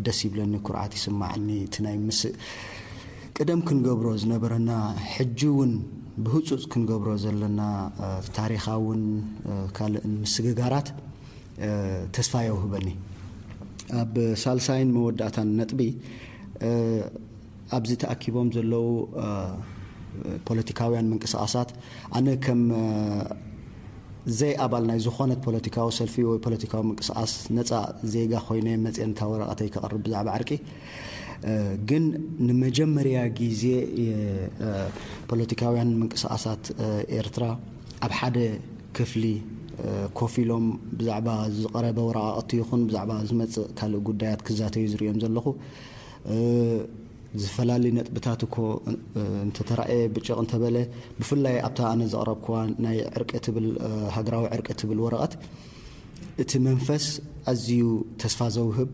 ደስ ይብለኒ፣ ኩርዓት ይስማዓኒ። እቲ ናይ ምስ ቅደም ክንገብሮ ዝነበረና፣ ሕጂ እውን ብህጹጽ ክንገብሮ ዘለና ታሪኻውን ካልእን ምስግጋራት ተስፋ የውህበኒ። ኣብ ሳልሳይን መወዳእታን ነጥቢ፣ ኣብዚ ተኣኪቦም ዘለዉ ፖለቲካውያን ምንቅስቓሳት፣ ኣነ ከም ዘይ ኣባል ናይ ዝኾነት ፖለቲካዊ ሰልፊ ወይ ፖለቲካዊ ምንቅስቓስ ነጻ ዜጋ ኮይነ መጽኤ ነታ ወረቐተይ ከቕርብ ብዛዕባ ዕርቂ፣ ግን ንመጀመርያ ግዜ ፖለቲካውያን ምንቅስቓሳት ኤርትራ ኣብ ሓደ ክፍሊ ኮፍ ኢሎም ብዛዕባ ዝቐረበ ወረቓቕቲ ይኹን ብዛዕባ ዝመጽእ ካልእ ጉዳያት ክዛተዩ ዝርእዮም ዘለኹ። ዝፈላሊ ነጥብታት እኮ እንተተራእየ ብጭቕ እንተበለ፣ ብፍላይ ኣብታ ኣነ ዘቕረብክዋ ናይ ዕርቂ ትብል፣ ሃገራዊ ዕርቂ ትብል ወረቐት፣ እቲ መንፈስ ኣዝዩ ተስፋ ዘውህብ፣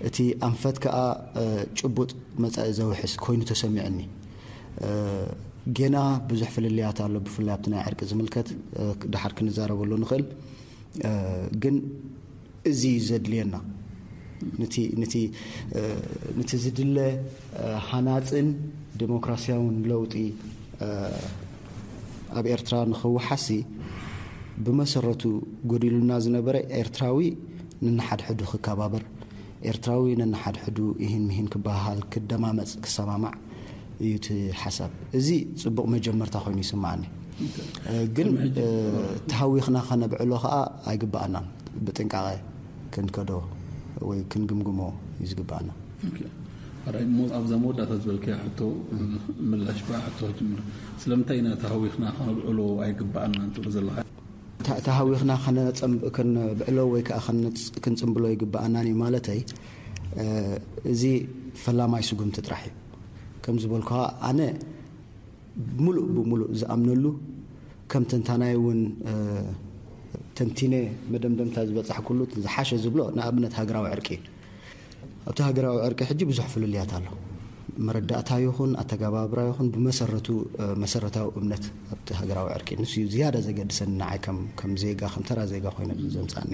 እቲ ኣንፈት ከኣ ጭቡጥ መጻኢ ዘውሕስ ኮይኑ ተሰሚዑኒ። ጌና ብዙሕ ፍልልያት ኣሎ፣ ብፍላይ ኣብቲ ናይ ዕርቂ ዝምልከት፣ ድሓር ክንዛረበሉ ንኽእል። ግን እዚ እዩ ዘድልየና። ነቲ፣ ነቲ፣ ነቲ ዝድለ ሃናጽን ዲሞክራስያውን ለውጢ ኣብ ኤርትራ ንኽወሓሲ ብመሰረቱ ጎዲሉና ዝነበረ ኤርትራዊ ነንሓድሕዱ ክከባበር፣ ኤርትራዊ ነንሓድሕዱ ይህን ምሂን ክበሃሃል፣ ክደማመጽ፣ ክሰማማዕ እዩ እቲ ሓሳብ። እዚ ጽቡቕ መጀመርታ ኮይኑ ይስምዓኒ። እ፣ ግን፣ ቅድሚ ሕጂ እ፣ ተሃዊኽና ከነብዕሎ ኸኣ ኣይግብኣናን። ብጥንቃቐ ክንከዶ ወይ ክንግምግሞ እዩ ዝግብኣና። ኦኬ። ኣራይ፣ ሞ-፣ ኣብዛ መወዳእታ ዝበልካያ ሕቶ፣ ምላሽ ብኣ ሕቶ ክጅምር። ስለምንታይ ኢና ተሃዊኽና ከነብዕሎ ኣይግብኣናን ትብሎ ዘለኻ? ተ-፣ ተሃዊኽና ከነጸም-፣ ከነብዕሎ ወይ ከኣ ከነጽ-፣ ክንጽምብሎ ይግብኣናን እዩ ማለተይ። እዚ ፈላማይ ስጉምቲ ጥራሕ እዩ። ከም ዝበልኩኻ፣ ኣነ ሙሉእ ብሙሉእ ዝኣምነሉ፣ ከም ተንታናይ እውን ተንቲነ መደምደምታ ዝበፃሕኩሉ ዝሓሸ ዝብሎ፣ ንኣብነት ሃገራዊ ዕርቂ እዩ። ኣብቲ ሃገራዊ ዕርቂ ሕጂ ብዙሕ ፍልልያት ኣሎ። መረዳእታ ይኹን ኣተገባብራ ይኹን ብመሰረቱ መሰረታዊ እምነት ኣብቲ ሃገራዊ ዕርቂ ንሱ እዩ ዝያዳ ዘገድሰኒ፣ ንዓይ ከም ዜጋ፣ ከም ተራ ዜጋ ኮይነ ዘምፃኒ።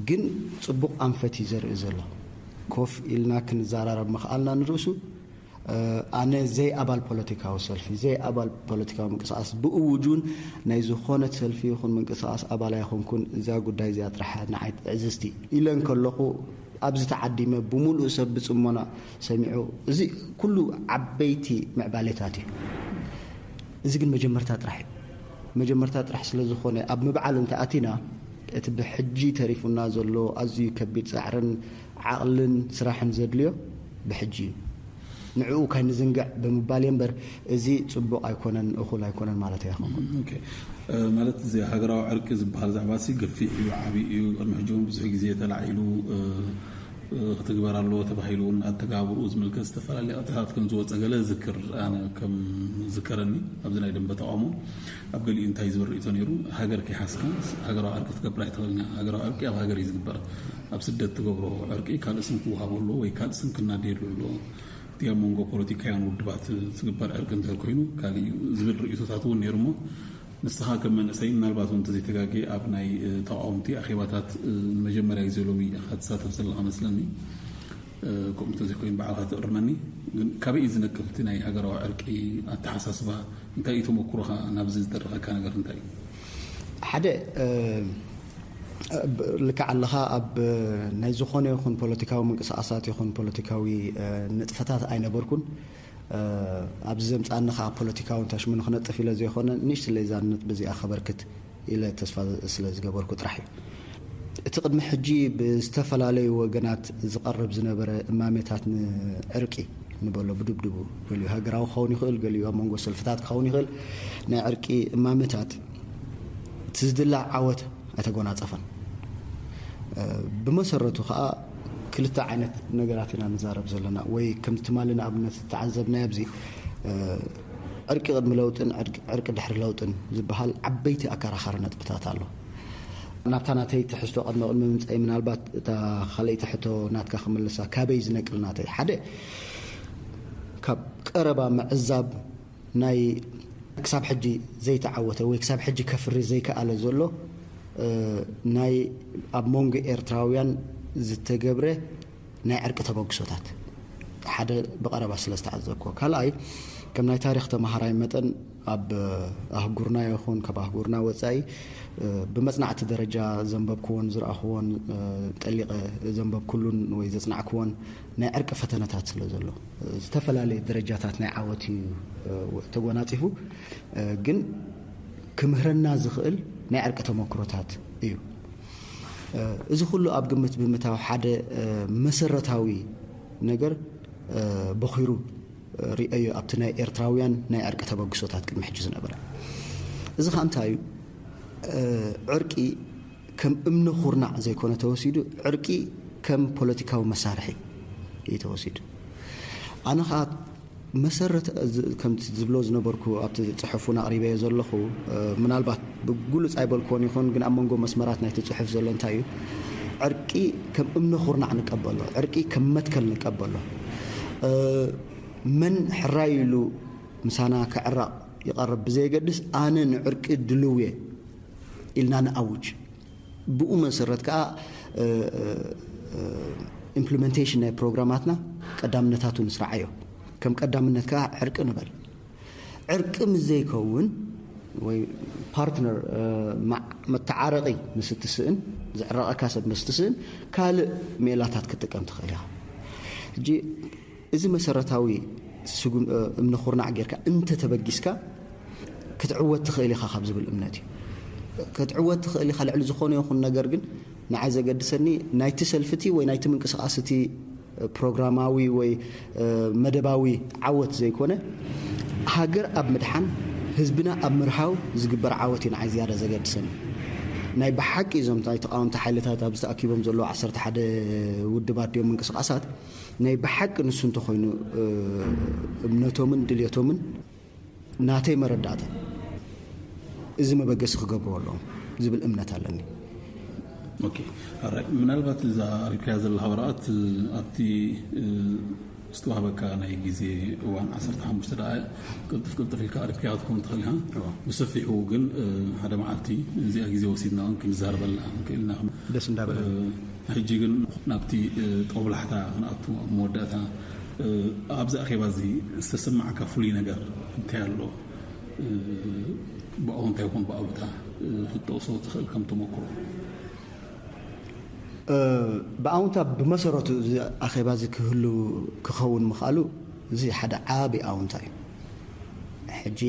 ግን ፅቡቕ ኣንፈት እዩ ዘርኢ ዘሎ። ኮፍ ኢልና ክንዘራረብ ምኽኣልና ንርእሱ፣ ኣነ ዘይ ኣባል ፖለቲካዊ ሰልፊ፣ ዘይ ኣባል ፖለቲካዊ ምንቅስቃስ፣ ብእውጁን ናይ ዝኾነት ሰልፊ ይኹን ምንቅስቃስ ኣባል ኣይኮንኩን፣ እዛ ጉዳይ እዚኣ ጥራሕ ንዓይ ትዕዝዝቲ ኢለ እንከለኹ፣ ኣብዚ ተዓዲመ ብምሉእ ሰብ ብጽሞና ሰሚዑ፣ እዚ ኩሉ ዓበይቲ ምዕባሌታት እዩ። እዚ ግን መጀመርታ ጥራሕ እዩ። መጀመርታ ጥራሕ ስለ ዝኾነ፣ ኣብ ምብዓል እንተ ኣቲና፣ እቲ ብሕጂ ተሪፉና ዘሎ ኣዝዩ ከቢድ ጻዕርን ዓቕልን ስራሕን ዘድልዮ ብሕጂ እዩ። ንዕኡ ካይንዝንግዕ ብምባል እየ እምበር፣ እዚ ጽቡቕ ኣይኮነን፣ እኹል ኣይኮነን ማለት ኣይኮንኩን። ማለት እዚ ሃገራዊ ዕርቂ ዝበሃል ዛዕባ ሲ ገፊሕ እዩ፣ ዓብዪ እዩ። ቅድሚ ሕጂ እውን ብዙሕ ግዜ ተላዒሉ ክትግበር ኣለዎ ተባሂሉ እውን ኣተጋብርኡ ዝምልከት ዝተፈላለየ ቅጥታት ከም ዝወፀ ገለ ዝክር፣ ኣነ ከም ዝከረኒ ኣብዚ ናይ ደንበ ተቃውሞ ኣብ ገሊኡ እንታይ ዝብል ርእይቶ ነይሩ፣ ሃገር ከይሓዝካ ሃገራዊ ዕርቂ ክትገብር ኣይትኽእልን። ሃገራዊ ዕርቂ ኣብ ሃገር እዩ ዝግበር። ኣብ ስደት ትገብሮ ዕርቂ ካልእ ስም ክወሃቦ ኣለዎ ወይ ካልእ ስም ክናደየሉ ኣለዎ። እቲ ኣብ መንጎ ፖለቲካውያን ውድባት ዝግበር ዕርቂ እንተ ኮይኑ ካልእ እዩ ዝብል ርእይቶታት እውን ነይሩ። እሞ ንስኻ ከም መንእሰይ ምናልባት እውን እንተዘይተጋጌ ኣብ ናይ ተቃወምቲ ኣኼባታት ንመጀመርያ ግዜ ሎሚ ኢኻ ትሳተፍ ዘለኻ መስለኒ። ከምኡ እንተዘይኮይኑ ባዕልኻ ትእርመኒ። ግን ካበይ እዩ ዝነቅል እቲ ናይ ሃገራዊ ዕርቂ ኣተሓሳስባ? እንታይ እዩ ተመክሮኻ? ናብዚ ዝደረኸካ ነገር እንታይ እዩ? ሓደ ልክዕ ኣለኻ። ኣብ ናይ ዝኾነ ይኹን ፖለቲካዊ ምንቅስቃሳት ይኹን ፖለቲካዊ ንጥፈታት ኣይነበርኩን። ኣብዚ ዘምፃኒ ከዓ ፖለቲካዊ እንታሽሙ ንክነጥፍ ኢለ ዘይኮነ፣ ንእሽትለይ እዛ ነጥቢ እዚኣ ከበርክት ኢለ ተስፋ ስለ ዝገበርኩ ጥራሕ እዩ። እቲ ቅድሚ ሕጂ ብዝተፈላለዩ ወገናት ዝቐርብ ዝነበረ እማሜታት ንዕርቂ ንበሎ ብድብድቡ፣ ገሊኡ ሃገራዊ ክኸውን ይኽእል፣ ገሊኡ ኣብ መንጎ ሰልፍታት ክኸውን ይኽእል፣ ናይ ዕርቂ እማሜታት እቲ ዝድለ ዓወት ኣይተጎናፀፈን። ብመሰረቱ ከዓ ክልተ ዓይነት ነገራት ኢና ንዛረብ ዘለና፣ ወይ ከም ትማሊ ንኣብነት ዝተዓዘብናዮ ኣብዚ ዕርቂ ቅድሚ ለውጥን ዕርቂ ድሕሪ ለውጥን ዝበሃል ዓበይቲ ኣከራኻሪ ነጥብታት ኣሎ። ናብታ ናተይ ትሕዝቶ ቅድሚ ቅድሚ ምምፀይ ምናልባት እታ ካልኣይቲ ሕቶ ናትካ ክምልሳ፣ ካበይ ዝነቅል ናተይ ሓደ ካብ ቀረባ ምዕዛብ ናይ ክሳብ ሕጂ ዘይተዓወተ ወይ ክሳብ ሕጂ ከፍሪ ዘይከኣለ ዘሎ ናይ ኣብ መንጎ ኤርትራውያን ዝተገብረ ናይ ዕርቂ ተበግሶታት ሓደ ብቐረባ ስለ ዝተዓዘብኩዎ። ካልኣይ ከም ናይ ታሪኽ ተመሃራይ መጠን ኣብ ኣህጉርና ይኹን ካብ ኣህጉርና ወፃኢ ብመፅናዕቲ ደረጃ ዘንበብክዎን ዝረኣኽዎን ጠሊቐ ዘንበብኩሉን ወይ ዘፅናዕክዎን ናይ ዕርቂ ፈተነታት ስለ ዘሎ ዝተፈላለየ ደረጃታት ናይ ዓወት እዩ ተጎናፂፉ። ግን ክምህረና ዝኽእል ናይ ዕርቂ ተመክሮታት እዩ። እዚ ኩሉ ኣብ ግምት ብምታው ሓደ መሰረታዊ ነገር በኺሩ ርእየዮ ኣብቲ ናይ ኤርትራውያን ናይ ዕርቂ ተበግሶታት ቅድሚ ሕጂ ዝነበረ። እዚ ከዓ እንታይ እዩ? ዕርቂ ከም እምነ ኩርናዕ ዘይኮነ ተወሲዱ፣ ዕርቂ ከም ፖለቲካዊ መሳርሒ እዩ ተወሲዱ። ኣነ ከዓ መሰረት ከምቲ ዝብሎ ዝነበርኩ ኣብቲ ፅሑፍ እውን ኣቕሪበዮ ዘለኹ፣ ምናልባት ብግሉፅ ኣይበልክዎን ይኹን፣ ግን ኣብ መንጎ መስመራት ናይቲ ፅሑፍ ዘሎ እንታይ እዩ? ዕርቂ ከም እምነ ኩርናዕ ንቀበሎ፣ ዕርቂ ከም መትከል ንቀበሎ። መን ሕራይ ኢሉ ምሳና ክዕረቕ ይቐርብ ብዘየገድስ፣ ኣነ ንዕርቂ ድልው እየ ኢልና ንኣውጅ። ብኡ መሰረት ከዓ ኢምፕሊመንቴሽን ናይ ፕሮግራማትና ቀዳምነታቱ ንስራዓዮ። ከም ቀዳምነት ከዓ ዕርቂ ንበል። ዕርቂ ምስ ዘይከውን ወይ ፓርትነር መተዓረቂ ምስ እትስእን፣ ዝዕረቐካ ሰብ ምስ እትስእን ካልእ ሜላታት ክትጥቀም ትኽእል ኢኻ። ሕጂ እዚ መሰረታዊ ስጉም እምነ ኩርናዕ ጌርካ እንተተበጊስካ ክትዕወት ትኽእል ኢኻ ካብ ዝብል እምነት እዩ። ክትዕወት ትኽእል ኢኻ ልዕሊ ዝኾነ ይኹን ነገር። ግን ንዓይ ዘገድሰኒ ናይቲ ሰልፊ እቲ ወይ ናይቲ ምንቅስቃስ እቲ ፕሮግራማዊ ወይ መደባዊ ዓወት ዘይኮነ፣ ሃገር ኣብ ምድሓን ህዝብና ኣብ ምርሃው ዝግበር ዓወት እዩ ንዓይ ዝያዳ ዘገድሰኒ። ናይ ብሓቂ እዞም ናይ ተቃወምቲ ሓይልታት ኣብዚ ተኣኪቦም ዘለዉ ዓሰርተ ሓደ ውድባት ድዮም ምንቅስቃሳት ናይ ብሓቂ ንሱ እንተኾይኑ እምነቶምን ድልየቶምን ናተይ መረዳእታ እዚ መበገሲ ክገብርዎ ኣለዎም ዝብል እምነት ኣለኒ። ምናልባት እዛ ሪፕያ ዘለካ ወረቐት ኣብቲ ዝተዋህበካ ናይ ግዜ እዋን ዓሰርተ ሓሙሽተ ደኣ ቅልጥፍ ቅልጥፍ ኢልካ ኣርኪያ ክትከውን ትኽእል ኢኻ። ብሰፊሑ ግን ሓደ መዓልቲ እዚኣ ግዜ ወሲድና እውን ክንዛረበላ ንክእል ኢና። ደስ እንዳበለ ሕጂ ግን ናብቲ ጦብላሕታ ክንኣቱ መወዳእታ ኣብዚ ኣኼባ እዚ ዝተሰማዕካ ፍሉይ ነገር እንታይ ኣሎ? ብኣወንታ ይኹን ብኣሉታ ክትጠቕሶ ትኽእል ከም ተመክሮ። ብኣውንታ ብመሰረቱ እዚ ኣኼባ እዚ ክህሉ ክኸውን ምኽኣሉ እዚ ሓደ ዓቢ ኣውንታ እዩ። ሕጂ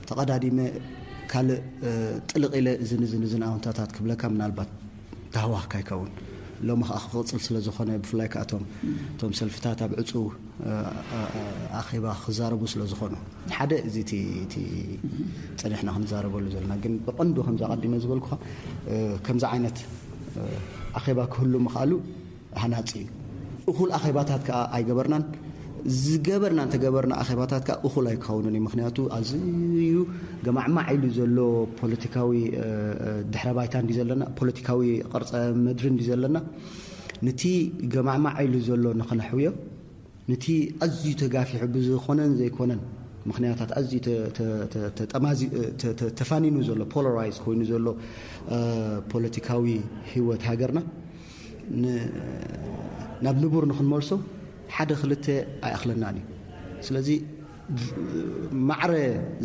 ተቐዳዲመ ካልእ ጥልቕ ኢለ እዝን እዝን እዝን ኣውንታታት ክብለካ ምናልባት ተሃዋህካ ይከውን። ሎሚ ከዓ ክቕፅል ስለ ዝኾነ ብፍላይ ከዓ እቶም እቶም ሰልፍታት ኣብ ዕፁ ኣኼባ ክዛረቡ ስለ ዝኾኑ ሓደ እዚ እቲ ጸኒሕና ክንዛረበሉ ዘለና ግን ብቐንዱ ከምዚ ኣቐዲመ ዝበልኩኻ ከምዚ ዓይነት ኣኼባ ክህሉ ምኽኣሉ ሃናፂ እዩ። እኹል ኣኼባታት ከዓ ኣይገበርናን። ዝገበርና እንተገበርና ኣኼባታት ከዓ እኹል ኣይክኸውንን እዩ። ምክንያቱ ኣዝዩ ገማዕማዕ ኢሉ ዘሎ ፖለቲካዊ ድሕረ ባይታ እንዲ ዘለና ፖለቲካዊ ቅርፀ ምድሪ እንዲ ዘለና ንቲ ገማዕማዕ ኢሉ ዘሎ ንኸነሕውዮ ንቲ ኣዝዩ ተጋፊሑ ብዝኾነን ዘይኮነን ምክንያታት ኣዝዩ ተፋኒኑ ዘሎ ፖላራይዝ ኮይኑ ዘሎ ፖለቲካዊ ህይወት ሃገርና ናብ ንቡር ንክንመልሶ ሓደ ክልተ ኣይኣኽለናን እዩ። ስለዚ ማዕረ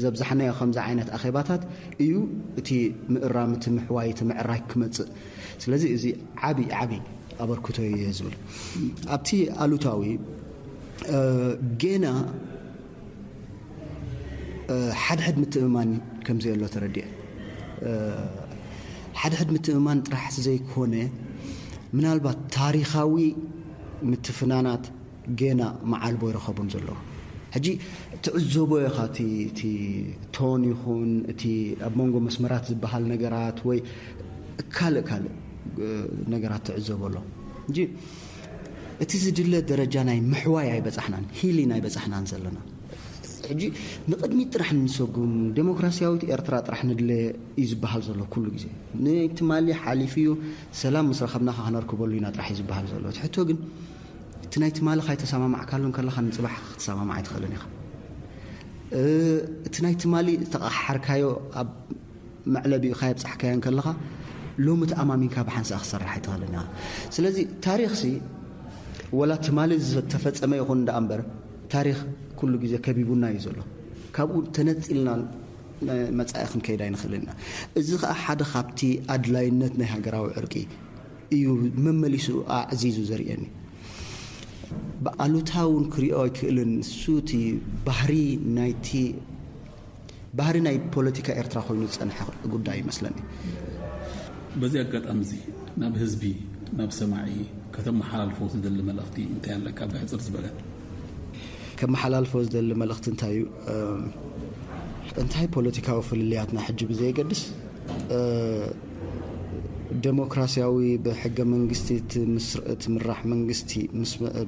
ዘብዛሕናዮ ከምዚ ዓይነት ኣኼባታት እዩ እቲ ምእራም እቲ ምሕዋይ እቲ ምዕራይ ክመፅእ። ስለዚ እዚ ዓብዪ ዓብዪ ኣበርክቶ እየ ዝብል። ኣብቲ ኣሉታዊ ጌና ሓድሕድ ምትእምማን ከምዘየሎ ተረዲአ። ሓድሕድ ምትእምማን ጥራሕ ዘይኮነ ምናልባት ታሪኻዊ ምትፍናናት ጌና መዓልቦ ይረኸቡን ዘለዉ። ሕጂ ትዕዘቦ ኢኻ እቲ ቶን ይኹን እቲ ኣብ መንጎ መስመራት ዝበሃል ነገራት ወይ ካልእ ካልእ ነገራት ትዕዘቦ ኣሎ እንጂ እቲ ዝድለ ደረጃ ናይ ምሕዋይ ኣይበጻሕናን፣ ሂሊን ኣይበጻሕናን ዘለና። ሕጂ ንቕድሚት ጥራሕ ንሰጉም፣ ዴሞክራሲያዊት ኤርትራ ጥራሕ ንድለ እዩ ዝበሃል ዘሎ ኩሉ ግዜ። ንትማሊ ሓሊፉ እዩ፣ ሰላም ምስ ረኸብና ከነርክበሉ ኢና ጥራሕ እዩ ዝበሃል ዘሎ። እቲ ሕቶ ግን እቲ ናይ ትማሊ ካይተሰማማዕካሉ እንከለኻ ንፅባሕ ክትሰማማዕ ኣይትኽእልን ኢኻ። እቲ ናይ ትማሊ ዝተቐሓሓርካዮ ኣብ መዕለቢኡ ካየብፃሕካዮ እንከለኻ ሎሚ ተኣማሚንካ ብሓንሳእ ክሰርሕ ኣይትኽእልን ኢኻ። ስለዚ ታሪኽሲ ወላ ትማሊ ዝተፈፀመ ይኹን ደኣ እምበር ታሪኽ ኩሉ ግዜ ከቢቡና እዩ ዘሎ። ካብኡ ተነፂልና መፃኢ ክንከይድ ኣይንኽእልን ኢና። እዚ ከዓ ሓደ ካብቲ ኣድላይነት ናይ ሃገራዊ ዕርቂ እዩ መመሊሱ ኣዕዚዙ ዘርእየኒ። ብኣሉታ እውን ክሪኦ ኣይክእልን። ንሱ እቲ ባህሪ ናይቲ ባህሪ ናይ ፖለቲካ ኤርትራ ኮይኑ ዝፀንሐ ጉዳይ ይመስለኒ። በዚ ኣጋጣሚ እዚ ናብ ህዝቢ ናብ ሰማዒ ከተመሓላልፎ ትደሊ መልእኽቲ እንታይ ኣለካ ብሕፅር ዝበለ? ከመሓላልፎ ዝደሊ መልእኽቲ እንታይ እዩ? እንታይ ፖለቲካዊ ፍልልያትና ሕጂ ብዘየገድስ ደሞክራሲያዊ ብሕገ መንግስቲ ትምራሕ መንግስቲ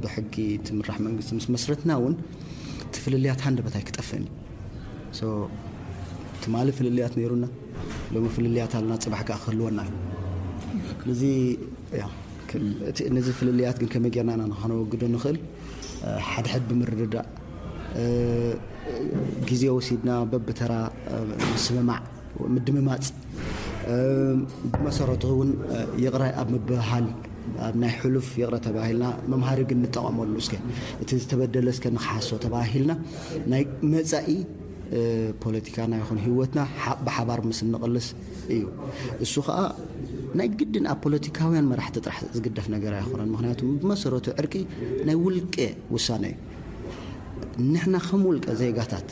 ብሕጊ ትምራሕ መንግስቲ ምስ መስረትና እውን እቲ ፍልልያት ሃንደበት ኣይክጠፍእን እዩ። ትማሊ ፍልልያት ነይሩና፣ ሎሚ ፍልልያት ኣልና፣ ፅባሕ ከዓ ክህልወና እዩ። ስለዚ ነዚ ፍልልያት ግን ከመይ ጌርና ኢና ንኸነወግዶ ንኽእል? ሓድሕድ ብምርድዳእ ግዜ ወሲድና በብተራ ምስምማዕ ምድምማፅ ብመሰረቱ እውን ይቕረ ኣብ ምብህሃል ኣብ ናይ ሕሉፍ ይቕረ ተባሂልና መምሃሪ ግን ንጠቐመሉ እስከ እቲ ዝተበደለ እስከ ንክሓሶ ተባሂልና ናይ መፃኢ ፖለቲካና ይኹን ህይወትና ብሓባር ምስ እንቕልስ እዩ። እሱ ከዓ ናይ ግድን ኣብ ፖለቲካውያን መራሕቲ ጥራሕ ዝግደፍ ነገር ኣይኮነን። ምክንያቱ ብመሰረቱ ዕርቂ ናይ ውልቀ ውሳነ እዩ። ንሕና ከም ውልቀ ዜጋታት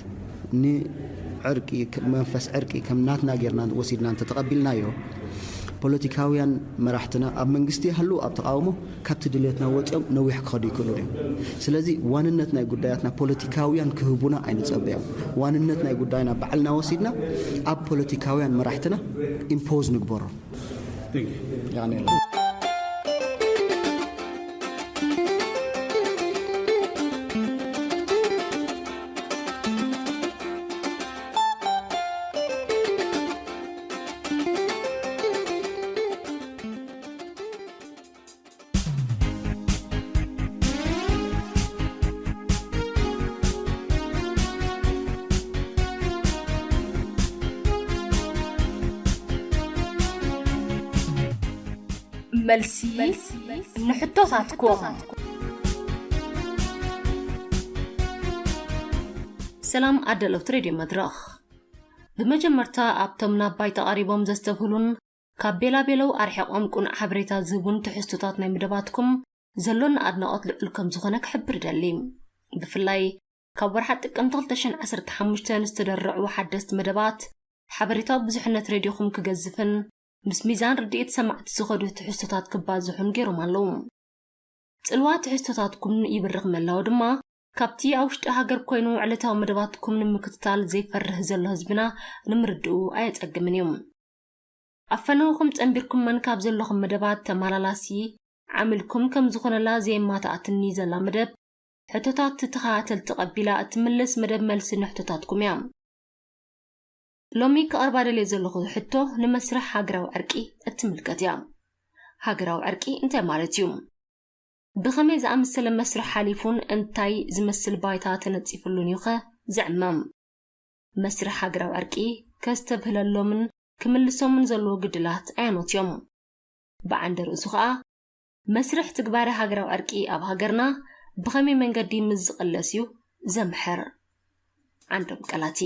ንዕርቂ መንፈስ ዕርቂ ከም ናትና ጌርና ወሲድና እንተተቐቢልናዮ ፖለቲካውያን መራሕትና ኣብ መንግስቲ ይሃሉ ኣብ ተቃውሞ ካብቲ ድልየትና ወፂኦም ነዊሕ ክኸዱ ይክእሉ እዮም። ስለዚ ዋንነት ናይ ጉዳያትና ፖለቲካውያን ክህቡና ኣይንፀበዮም። ዋንነት ናይ ጉዳይና ባዕልና ወሲድና ኣብ ፖለቲካውያን መራሕትና ኢምፖዝ ንግበሮ። መልሲ ንሕቶታትኩም። ሰላም ኣዳለውቲ ሬድዮ መድረኽ። ብመጀመርታ ኣብቶም ናብ ባይታ ቀሪቦም ዘስተብህሉን ካብ ቤላቤለው ኣርሒቖም ቅኑዕ ሓበሬታ ዝህቡን ትሕዝቶታት ናይ መደባትኩም ዘሎና ኣድናቖት ልዑል ከም ዝኾነ ክሕብር እደሊ። ብፍላይ ካብ ወርሓ ጥቅምቲ ክልተ ሽሕን ዓሰርተ ሓሙሽተን ዝተደረዑ ሓደስቲ መደባት ሓበሬታዊ ብዙሕነት ሬድዮኹም ክገዝፍን ምስ ሚዛን ርድኢት ሰማዕቲ ዝኸዱ ትሕዝቶታት ክባዝሑን ገይሮም ኣለዉ። ጽልዋ ትሕዝቶታትኩም ይብርኽ ምህላው ድማ ካብቲ ኣብ ውሽጢ ሃገር ኮይኑ ዕለታዊ መደባትኩም ንምክትታል ዘይፈርህ ዘሎ ህዝብና ንምርድኡ ኣየጸግምን እዩ። ኣብ ፈነውኹም ጸንቢርኩመን ካብ ዘለኹም መደባት ተመላላሲ ዓሚልኩም ከም ዝኾነላ ዘየማትኣትኒ ዘላ መደብ ሕቶታት ተኸታተልቲ ቀቢላ እትምልስ መደብ መልሲ ንሕቶታትኩም እያ። ሎሚ ከቕርባ ደልየ ዘለኹ ሕቶ ንመስርሕ ሃገራዊ ዕርቂ እትምልከት እያ። ሃገራዊ ዕርቂ እንታይ ማለት እዩ? ብኸመይ ዝኣመሰለ መስርሕ ሓሊፉን እንታይ ዝመስል ባይታ ተነጺፍሉን እዩ ኸ ዝዕመም? መስርሕ ሃገራዊ ዕርቂ ከስተብህለሎምን ክምልሶምን ዘለዎ ግድላት ኣየኖት እዮም? ብዓንደ ርእሱ ኸኣ መስርሕ ትግባረ ሃገራዊ ዕርቂ ኣብ ሃገርና ብኸመይ መንገዲ ምስ ዝቕለስ እዩ ዘምሕር? ዓንዶም ቀላቲ።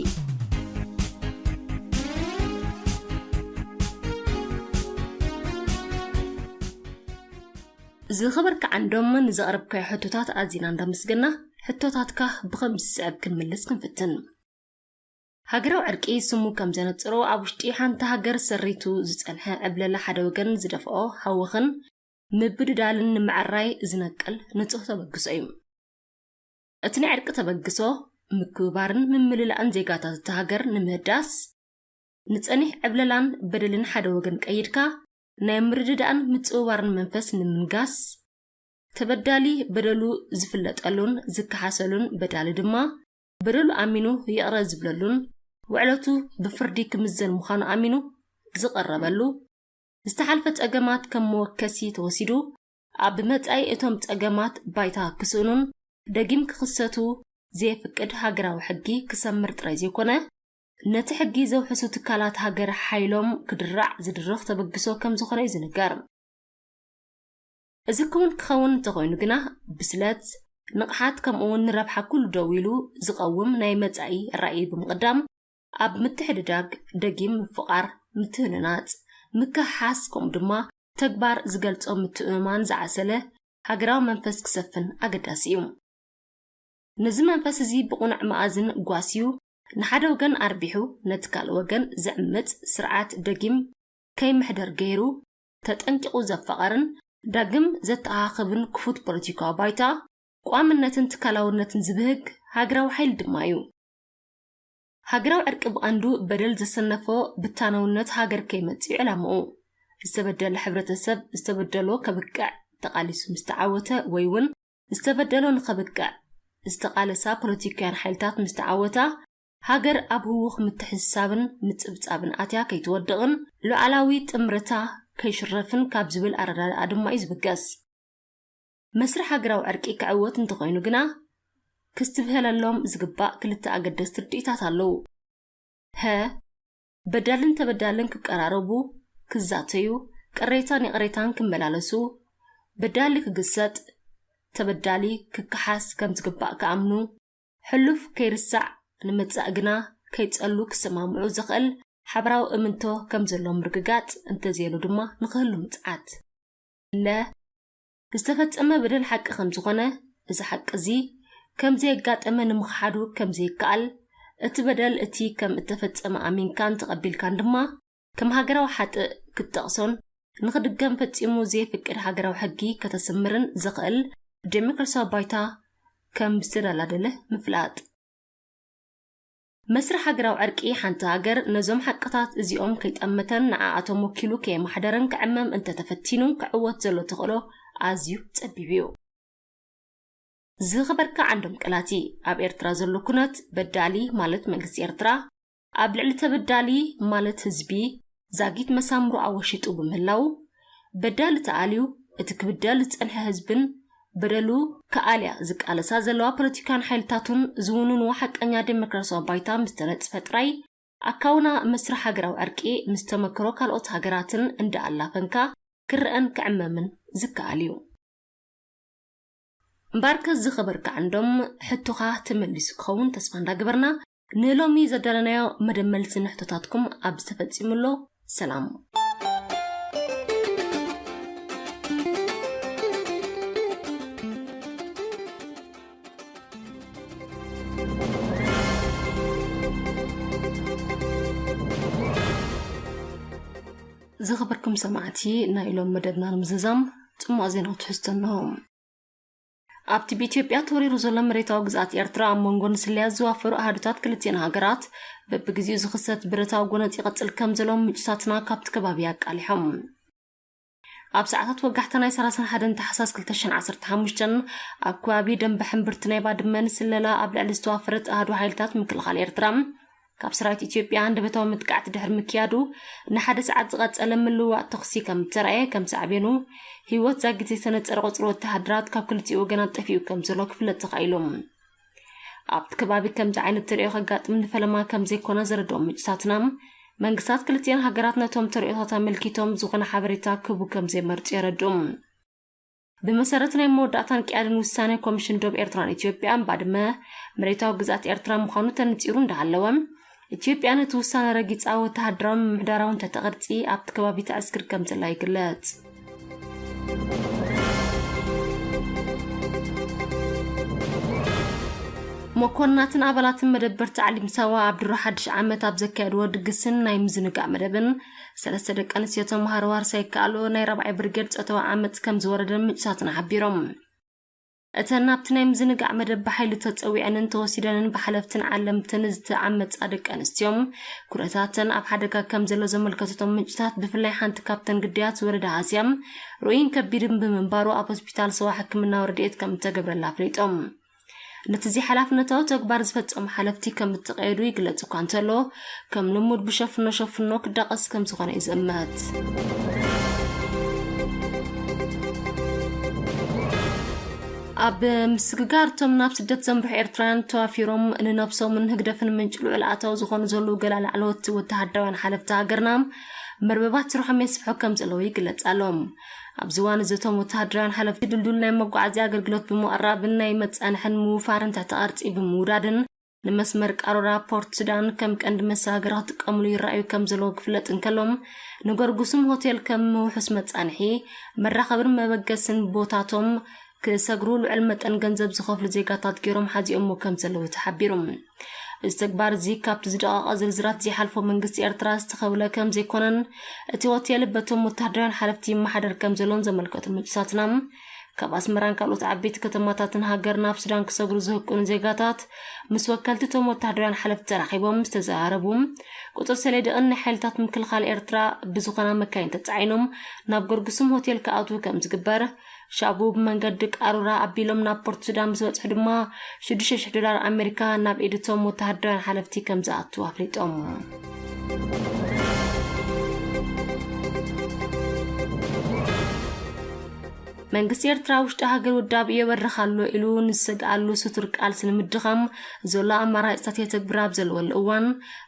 ዝኸበርካ ዓንዶም፣ ንዘቕረብካዮ ሕቶታት ኣዚና እንዳመስገና፣ ሕቶታትካ ብኸምዚ ዝስዕብ ክንምልስ ክንፍትን። ሃገራዊ ዕርቂ ስሙ ከም ዘነጽሮ ኣብ ውሽጢ ሓንቲ ሃገር ሰሪቱ ዝጸንሐ ዕብለላ ሓደ ወገን ዝደፍኦ ሃወኽን ምብድዳልን ንምዕራይ ዝነቅል ንጹህ ተበግሶ እዩ። እቲ ናይ ዕርቂ ተበግሶ ምክብባርን ምምልላእን ዜጋታት እታ ሃገር ንምህዳስ፣ ንጸኒሕ ዕብለላን በደልን ሓደ ወገን ቀይድካ ናይ ምርድዳእን ምጽውዋርን መንፈስ ንምንጋስ፣ ተበዳሊ በደሉ ዝፍለጠሉን ዝከሓሰሉን በዳሊ ድማ በደሉ ኣሚኑ ይቕረ ዝብለሉን ውዕለቱ ብፍርዲ ክምዘን ምዃኑ ኣሚኑ ዝቐረበሉ ዝተሓልፈ ጸገማት ከም መወከሲ ተወሲዱ ኣብ መጻኢ እቶም ጸገማት ባይታ ክስእኑን ደጊም ክኽሰቱ ዘየፍቅድ ሃገራዊ ሕጊ ክሰምር ጥራይ ዘይኮነ ነቲ ሕጊ ዘውሕሱ ትካላት ሃገር ሓይሎም ክድራዕ ዝድርኽ ተበግሶ ከም ዝኾነ እዩ ዝንገር። እዚ ክውን ክኸውን እንተኾይኑ ግና ብስለት፣ ንቕሓት ከምኡውን ንረብሓ ኩሉ ደው ኢሉ ዝቐውም ናይ መጻኢ ራእይ ብምቕዳም ኣብ ምትሕድዳግ፣ ደጊም ምፍቓር፣ ምትህንናጽ፣ ምክሕሓስ ከምኡ ድማ ተግባር ዝገልጾ ምትእምማን ዝዓሰለ ሃገራዊ መንፈስ ክሰፍን ኣገዳሲ እዩ። ነዚ መንፈስ እዚ ብቕኑዕ መኣዝን ጓስዩ ንሓደ ወገን ኣርቢሑ ነቲ ካልእ ወገን ዝዕምጽ ስርዓት ደጊም ከይምሕደር ገይሩ ተጠንቂቑ ዘፋቐርን ዳግም ዘተኣኻኽብን ክፉት ፖለቲካዊ ባይታ ቋምነትን ትካላውነትን ዝብህግ ሃገራዊ ሓይሊ ድማ እዩ። ሃገራዊ ዕርቂ ብቐንዱ በደል ዘሰነፎ ብታነውነት ሃገር ከይመጽእ እዩ ዕላምኡ። ዝተበደለ ሕብረተሰብ ዝተበደሎ ከብቅዕ ተቓሊሱ ምስ ተዓወተ ወይ እውን ዝተበደሎ ንኸብቅዕ ዝተቓለሳ ፖለቲካውያን ሓይልታት ምስ ተዓወታ ሃገር ኣብ ህዉኽ ምትሕስሳብን ምጽብጻብን ኣትያ ከይትወድቕን ሉዓላዊ ጥምረታ ከይሽረፍን ካብ ዝብል ኣረዳድኣ ድማ እዩ ዝብገስ። መስርሕ ሃገራዊ ዕርቂ ክዕወት እንተኾይኑ ግና ክስትብህለሎም ዝግባእ ክልተ ኣገደስቲ ርድኢታት ኣለዉ። ሀ፣ በዳልን ተበዳልን ክቀራረቡ፣ ክዛተዩ፣ ቅሬታን ይቕሬታን ክመላለሱ፣ በዳሊ ክግሰጥ፣ ተበዳሊ ክከሓስ ከም ዝግባእ ክኣምኑ፣ ሕሉፍ ከይርሳዕ ንመጻእ ግና ከይጸሉ ክሰማምዑ ዘኽእል ሓበራዊ እምንቶ ከም ዘሎ ምርግጋጽ፣ እንተዘየሎ ድማ ንኽህሉ ምጽዓት። ለ፣ ዝተፈጸመ በደል ሓቂ ከም ዝኾነ፣ እዚ ሓቂ እዚ ከም ዘየጋጠመ ንምኽሓዱ ከም ዘይከኣል፣ እቲ በደል እቲ ከም እተፈጸመ ኣሚንካን ተቐቢልካን ድማ ከም ሃገራዊ ሓጥእ ክትጠቕሶን ንኽድገም ፈጺሙ ዘየፍቅድ ሃገራዊ ሕጊ ከተስምርን ዘኽእል ዴሞክራሲያዊ ባይታ ከም ዝተደላደለ ምፍላጥ። መስርሕ ሃገራዊ ዕርቂ ሓንቲ ሃገር ነዞም ሓቅታት እዚኦም ከይጠመተን ንዓኣቶም ወኪሉ ከየማሕደረን ክዕመም እንተተፈቲኑ ክዕወት ዘሎ ተኽእሎ ኣዝዩ ጸቢብ እዩ። ዝኸበርካ ዓንዶም ቀላቲ፣ ኣብ ኤርትራ ዘሎ ኩነት በዳሊ ማለት መንግስቲ ኤርትራ ኣብ ልዕሊ ተበዳሊ ማለት ህዝቢ ዛጊት መሳምሩ ኣወሺጡ ብምህላው በዳሊ ተኣልዩ እቲ ክብደል ዝጸንሐ ህዝብን በደሉ ክኣልያ ዝቃለሳ ዘለዋ ፖለቲካን ሓይልታቱን ዝውንንዎ ሓቀኛ ዴሞክራሲያዊ ባይታ ምስ ተነጽፈ ጥራይ ኣካውና መስርሕ ሃገራዊ ዕርቂ ምስ ተመክሮ ካልኦት ሃገራትን እንዳኣላፈንካ ክረአን ክዕመምን ዝከኣል እዩ። እምበኣርከ ዝኸበርካ ዓንዶም ሕቶኻ ተመሊሱ ክኸውን ተስፋ እንዳገበርና ንሎሚ ዘዳለናዮ መደብ መልሲ ንሕቶታትኩም ኣብዚ ተፈጺሙ ኣሎ። ሰላም። ዝኸበርኩም ሰማዕቲ ናይ ሎም መደብና ንምዝዛም ጽማቕ ዜናዊ ትሕዝቶ ኣለዎ። ኣብቲ ብኢትዮጵያ ተወሪሩ ዘሎ መሬታዊ ግዝኣት ኤርትራ ኣብ መንጎ ንስለያ ዝዋፈሩ ኣሃዱታት ክልቲኤን ሃገራት በብግዜኡ ዝኽሰት ብረታዊ ጎነጽ ይቐጽል ከም ዘሎ ምንጭታትና ካብቲ ከባቢ ኣቃሊሖም። ኣብ ሰዓታት ወጋሕታ ናይ ሰላሳን ሓደን ታሕሳስ ክልተ ሽሕን ዓሰርተ ሓሙሽተን ኣብ ከባቢ ደንበ ሕምብርቲ ናይ ባድመ ንስለላ ኣብ ልዕሊ ዝተዋፈረት ኣሃዱ ሓይልታት ምክልኻል ኤርትራ ካብ ሰራዊት ኢትዮጵያ ሃንደበታዊ መጥቃዕቲ ድሕሪ ምክያዱ ንሓደ ሰዓት ዝቐጸለ ምልውዋጥ ተኹሲ ከም እተራእየ ከም ሳዕቤኑ ህይወት ዛጊት ዘይተነጸረ ቁጽሪ ወተሃደራት ካብ ክልቲኡ ወገናት ጠፊኡ ከም ዘሎ ክፍለጥ ተኻኢሉ። ኣብቲ ከባቢ ከምዚ ዓይነት ተርእዮ ከጋጥም ንፈለማ ከም ዘይኮነ ዘረድኦም ምንጭታትና መንግስታት ክልቲኤን ሃገራት ነቶም ተርእዮታት ኣመልኪቶም ዝኾነ ሓበሬታ ክህቡ ከም ዘይመርጹ የረድኡ። ብመሰረት ናይ መወዳእታን ቅያድን ውሳኔ ኮሚሽን ዶብ ኤርትራን ኢትዮጵያን ባድመ መሬታዊ ግዝኣት ኤርትራ ምዃኑ ተነጺሩ እንዳሃለወ ኢትዮጵያ ነቲ ውሳነ ረጊጻ ወተሃደራውን ምምሕዳራውን ትሕተ ቅርጺ ኣብቲ ከባቢ ተዕስክር ከም ዘላ ይግለጽ። መኮንናትን ኣባላትን መደበር ታዕሊም ሳዋ ኣብ ድሮ ሓድሽ ዓመት ኣብ ዘካየድዎ ድግስን ናይ ምዝንጋዕ መደብን ሰለስተ ደቂ ኣንስትዮ ተምሃሮ ዋርሳይ ይከኣሎ ናይ ራብዓይ ብርጌድ ጾታዊ ዓመጽ ከም ዝወረደን ምንጭታትና ሓቢሮም። እተን ናብቲ ናይ ምዝንጋዕ መደብ ብሓይሊ ተጸዊዐንን ተወሲደንን ብሓለፍትን ዓለምትን ዝተዓመጻ ደቂ ኣንስትዮን ኩነታተን ኣብ ሓደጋ ከም ዘሎ ዘመልከተቶም ምንጭታት ብፍላይ ሓንቲ ካብተን ግዳያት ዝወረዳ ሃስያ ርኡይን ከቢድን ብምንባሩ ኣብ ሆስፒታል ሰዋ ሕክምናዊ ረድኤት ከም እተገብረላ ኣፍሊጦም። ነቲ ዘይሓላፍነታዊ ተግባር ዝፈጸሙ ሓለፍቲ ከም እተቐየዱ ይግለጽ እኳ እንተሎ ከም ልሙድ ብሸፍኖ ሸፍኖ ክዳቐስ ከም ዝኾነ እዩ ዝእመት። ኣብ ምስግጋር እቶም ናብ ስደት ዘምርሑ ኤርትራውያን ተዋፊሮም ንነብሶምን ህግደፍን ምንጪ ልዑል ኣታዊ ዝኾኑ ዘለዉ ገላ ላዕለዎት ወተሃደራውያን ሓለፍቲ ሃገርና መርበባት ስርሖም የስፍሑ ከም ዘለዉ ይግለጽ ኣሎ። ኣብዚ እዋን እዚ እቶም ወተሃደራውያን ሓለፍቲ ድልዱል ናይ መጓዓዝያ ኣገልግሎት ብምቕራብን ናይ መጻንሕን ምውፋርን ትሕቲ ቅርጺ ብምውዳድን ንመስመር ቃሮራ ፖርት ሱዳን ከም ቀንዲ መሰጋገሪ ክጥቀምሉ ይረኣዩ ከም ዘለዉ ክፍለጥ እንከሎም ንገርጉስም ሆቴል ከም ምውሑስ መጻንሒ መራኸብን መበገስን ቦታቶም ክሰግሩ ልዑል መጠን ገንዘብ ዝኸፍሉ ዜጋታት ገይሮም ሓዚኦሞ ከም ዘለዉ ተሓቢሩ። እዚ ተግባር እዚ ካብቲ ዝደቐቐ ዝርዝራት ዘይሓልፎ መንግስቲ ኤርትራ ዝተኸብለ ከም ዘይኮነን እቲ ሆቴል በቶም ወተሃደራውያን ሓለፍቲ ይመሓደር ከም ዘሎን ዘመልከቱ ምንጭታትና ካብ ኣስመራን ካልኦት ዓበይቲ ከተማታትን ሃገር ናብ ሱዳን ክሰግሩ ዝህቅኑ ዜጋታት ምስ ወከልቲ እቶም ወተሃደራውያን ሓለፍቲ ተራኺቦም ዝተዘራረቡ ቁጽሪ ሰሌድቕን ናይ ሓይልታት ምክልኻል ኤርትራ ብዝኾና መካይን ተጻዒኖም ናብ ገርጉስም ሆቴል ክኣትዉ ከም ዝግበር ሻቡ ብመንገዲ ቃሩራ ኣቢሎም ናብ ፖርት ሱዳን ምስ በጽሑ ድማ ሽዱሽተ ሽሕ ዶላር ኣሜሪካ ናብ ኢድቶም ወተሃደራውያን ሓለፍቲ ከም ዝኣቱ ኣፍሊጦም። መንግስቲ ኤርትራ ውሽጢ ሃገር ውዳብ የበርኽ ኣሎ ኢሉ ንዝሰግኣሉ ስቱር ቃልሲ ንምድኻም ዘሎ ኣማራፅታት የተግብር ኣብ ዘለወሉ እዋን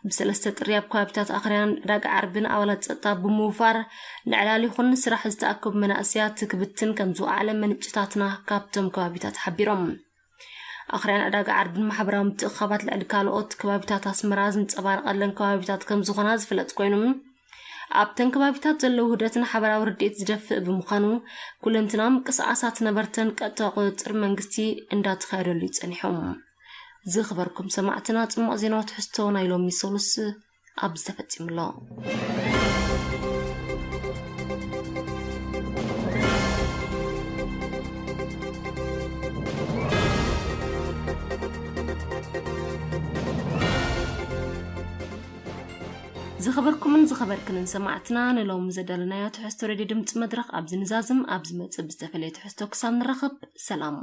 ብሰለስተ ጥሪ ኣብ ከባቢታት ኣኽርያን ዕዳጋ ዓርብን ኣባላት ፀጥታ ብምውፋር ንዕላል ይኹን ንስራሕ ዝተኣከቡ መናእሰያት ክብትን ከም ዝወዓለ ምንጭታትና ካብቶም ከባቢታት ሓቢሮም። ኣኽርያን ዕዳጋ ዓርብን ማሕበራዊ ምትእኽኻባት ልዕሊ ካልኦት ከባቢታት ኣስመራ ዝንፀባረቐለን ከባቢታት ከም ዝኾና ዝፍለጥ ኮይኑ ኣብተን ከባቢታት ዘለዉ ውህደት ንሓበራዊ ርድኢት ዝደፍእ ብምዃኑ ኩለንትና ምንቅስቓሳት ነበርተን ቀጥታ ቁፅፅር መንግስቲ እንዳተኻየደሉ እዩ ፀኒሖም። ዝኽበርኩም ሰማዕትና ፅሙቕ ዜናዊ ትሕዝቶ ናይ ሎሚ ሰሉስ ኣብዚ ተፈጺሙ ኣሎ። ዝኸበርኩምን ዝኸበርክንን ሰማዕትና፣ ንሎም ዘዳለናዮ ትሕዝቶ ሬድዮ ድምፂ መድረኽ ኣብዚ ንዛዝም። ኣብ ዝመጽእ ብዝተፈለየ ትሕዝቶ ክሳብ ንራኸብ፣ ሰላም።